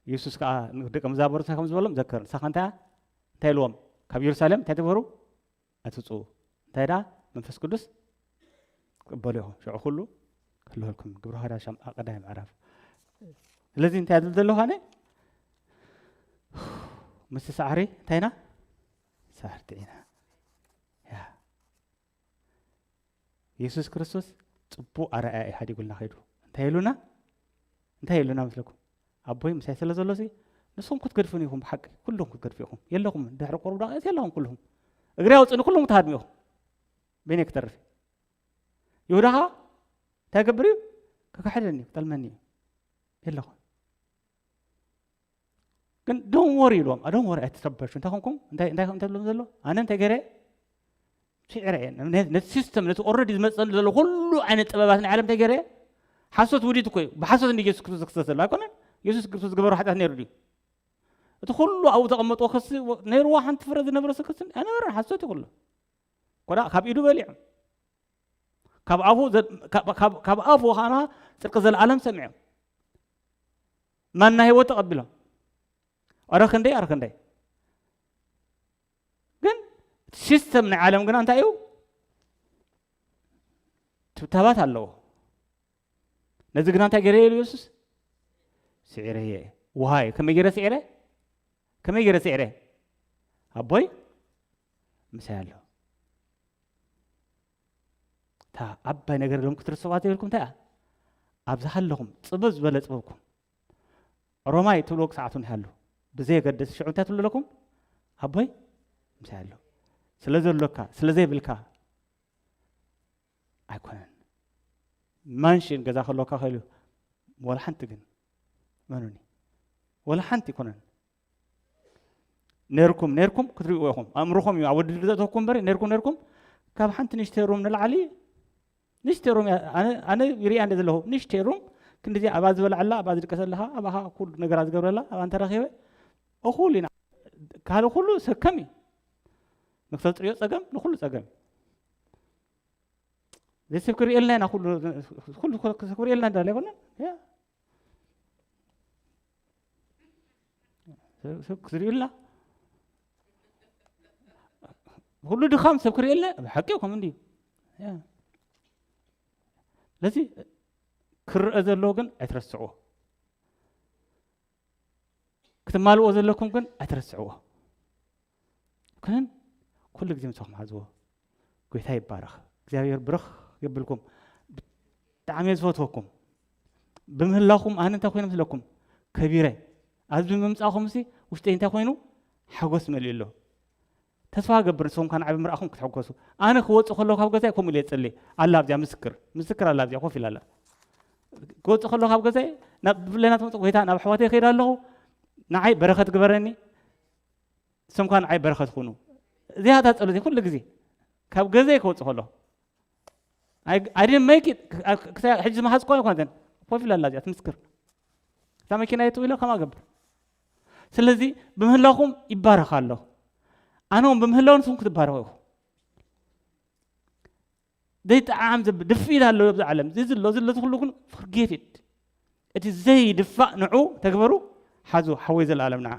የሱስ ከኣ ንደቀ መዛሙርቱ እንታይ ከም ዝበሎም ዘክር። ንስኻ እንታይ፣ እንታይ ኢልዎም? ካብ የሩሳሌም እንታይ ትበሩ? ኣትውፅኡ። እንታይ ደኣ? መንፈስ ቅዱስ ትቅበሉ ኢኹም። ሽዑ ኩሉ ክህልወልኩም። ግብረ ሃዋርያት ሻም-፣ ቀዳማይ ምዕራፍ። ስለዚ እንታይ ዝብል ዘለኹ ኣነ? ምስቲ ሳዕሪ እንታይ ኢና? ሳዕርቲ ኢና። ያ። የሱስ ክርስቶስ ጽቡቕ ኣርኣያ እዩ ሓዲጉልና ከይዱ። እንታይ ኢሉና? እንታይ ኢሉና መስለኩም? ኣቦይ ምሳይ ስለ ዘሎ ሲ፣ ንስኹም ክትገድፉኒ ኢኹም ብሓቂ፣ ኩልኹም ክትገድፉ ኢኹም። የለኹም፣ ድሕሪ ቁሩብ ደቂቕ የለኹም ኩልኹም። እግሪ ኣውጽእኒ ኩልኹም ክትሃድሙ ኢኹም። በይነይ ክተርፍ እየ። ይሁዳ ኸኣ እንታይ ይገብር እዩ? ክኽሕደኒ እዩ፣ ክጠልመኒ እዩ። የለኹም። ግን don't worry ኢልዎም። አ፣ don't worry፣ ኣይትረበሹ። እንታይ ኮንኩም? እንታይ፣ እንታይ፣ እንታይ ትብሎም ዘሎ? ኣነ እንታይ ገይረ? ስዒረ እየ። ነ-፣ ነቲ ሲስተም፣ ነቲ ኦልሬዲ ዝመጸኒ ዘሎ ኩሉ ዓይነት ጥበባት ናይ ዓለም እንታይ ገይረ? ሓሶት ውዲት እኮ እዩ። ብሓሶት እንዲ የሱስ ክርስቶስ ዝክሰስ ዘሎ ኣይኮነን? የሱስ ክርስቶስ ዝገበሮ ሓጢኣት ነይሩ ድዩ? እቲ ኩሉ ኣብኡ ዘቐመጥዎ ክሲ ወ-፣ ነይርዎ ሓንቲ ፍረ ዝነበረ ክሲ ኣይነበረን። ሓሶት እዩ ኩሉ። ኮዳ ካብ ኢዱ በሊዖም። ካብ ኣፉ ዘ-፣ ካብ፣ ካብ፣ ካብ ኣፉ ኸኣ ጽድቂ ዘለኣለም ሰሚዖም። ማና ህይወት ተቐቢሎም። ኣረ ክንደይ፣ ኣረ ክንደይ። ግን እቲ ሲስተም ናይ ዓለም ግና እንታይ እዩ? ትብታባት ኣለዎ። ነዚ ግና እንታይ ገይረ ኢሉ የሱስ? ስዒረየ። ውሃይ፣ ከመይ ገይረ ስዒረ? ከመይ ገይረ ስዒረ? ኣቦይ ምሳይ ኣሎ። እታ ዓባይ ነገር ሎም ክትርስዋ ዘይብልኩም እንታይ እያ? ኣብ ዝሃለኹም ጽብብ ዝበለ ጥበብኩም። ሮማይ ትብልዎ ክሰዓቱ እንዲሃሉ። ብዘየገድስ ሽዑ እንታይ ትብሉ ኣለኩም? ኣቦይ ምሳይ ኣሎ። ስለ ዘሎካ፣ ስለ ዘይብልካ ኣይኮነን። ማንሽን ገዛ ከሎካ ኸይሉ፣ ወላ ሓንቲ ግን፣ መኑኒ፣ ወላ ሓንቲ ኣይኮነን። ነርኩም፣ ነርኩም ክትሪእዎ ኢኹም። ኣእምሮኹም እዩ ኣብ ወዲ ዘእተወኩም እምበር፣ ነርኩም፣ ነርኩም ካብ ሓንቲ ንእሽተይ ሩም ንላዕሊ፣ ንእሽተይ ሩም እያ። ኣነ፣ ኣነ ይሪኣ እንደ ዘለኹ፣ ንእሽተይ ሩም፣ ክንዲዚ ኣብኣ ዝበልዓላ፣ ኣብኣ ዝድቀሰላ፣ ኣብኣ ኩሉ ነገራ ዝገብረላ፣ ኣብኣ እንተረኺበ፣ እኹል ኢና። ካልእ ኩሉ ሰከም እዩ። ንክተጽርዮ ጸገም፣ ንኩሉ ጸገም እዩ። ዘይሰብ ክርእየልና ኢና፣ ኩሉ፣ ኩሉ ሰብ ክርእየልና እንዳለ ኣይኮነን? ያ። ሰብ፣ ሰብ ክርእየልና። ኩሉ ድኻም ሰብ ክርእየልና፣ ብሓቂ እዩ፣ ከምኡ እንድዩ። ያ። ስለዚ ክረአ ዘለዎ ግን ኣይትረስዕዎ። ክትማልዎ ዘለኩም ግን ኣይትረስዕዎ። ግን ኩሉ ግዜ ምሳኹም ሓዝዎ። ጎይታ ይባረኽ። እግዚኣብሔር ብርኽ የብልኩም። ብጣዕሚ እየ ዝፈትወኩም። ብምህላኹም ኣነ እንታይ ኮይነ ምስለኩም ከቢረ። ኣብዚ ምምፃኹም ሲ ውሽጠይ እንታይ ኮይኑ ሓጎስ መሊኡ ኣሎ። ተስፋ ገብር ንስኹም ካን ዓቢ ምርኣኹም ክትሕጎሱ። ኣነ ክወፅእ ከለኹ ካብ ገዛይ ከምኡ ኢለ የፅሊ ኣላ ኣብዚኣ ምስክር ምስክር ኣላ ኣብዚኣ ኮፍ ኢላ ኣላ። ክወፅእ ከለኹ ካብ ገዛይ ናብ ብፍላይ ናትመፅ ጎይታ ናብ ኣሕዋተይ ይኸይድ ኣለኹ። ንዓይ በረኸት ግበረኒ። ንስም ኳ ንዓይ በረኸት ኩኑ። እዚኣ እታ ጸሎተይ ኩሉ ግዜ ካብ ገዛይ ክወጽእ ከሎ። I didn't make it። ክሳብ ሕጂ ዝመሓዝኳ ኣይኮነትን። ኮፍ ኢላ ኣላ እዚኣ ትምስክር። እታ መኪና የትው ኢለ ከምኣ ገብር። ስለዚ ብምህላኹም ይባረኽ ኣሎ። ኣነ እውን ብምህላው ንስኹም ክትባረኹ ኢኹ። ዘይጠዓም ዘብ ድፍኢት ኣሎ ኣብዚ ዓለም እዚ ዝሎ ዝሎ ዝኩሉ ግን forget it። እቲ ዘይድፋእ ንዑ ተግበሩ። ሓዙ ሓወይ ዘለኣለም ንዓ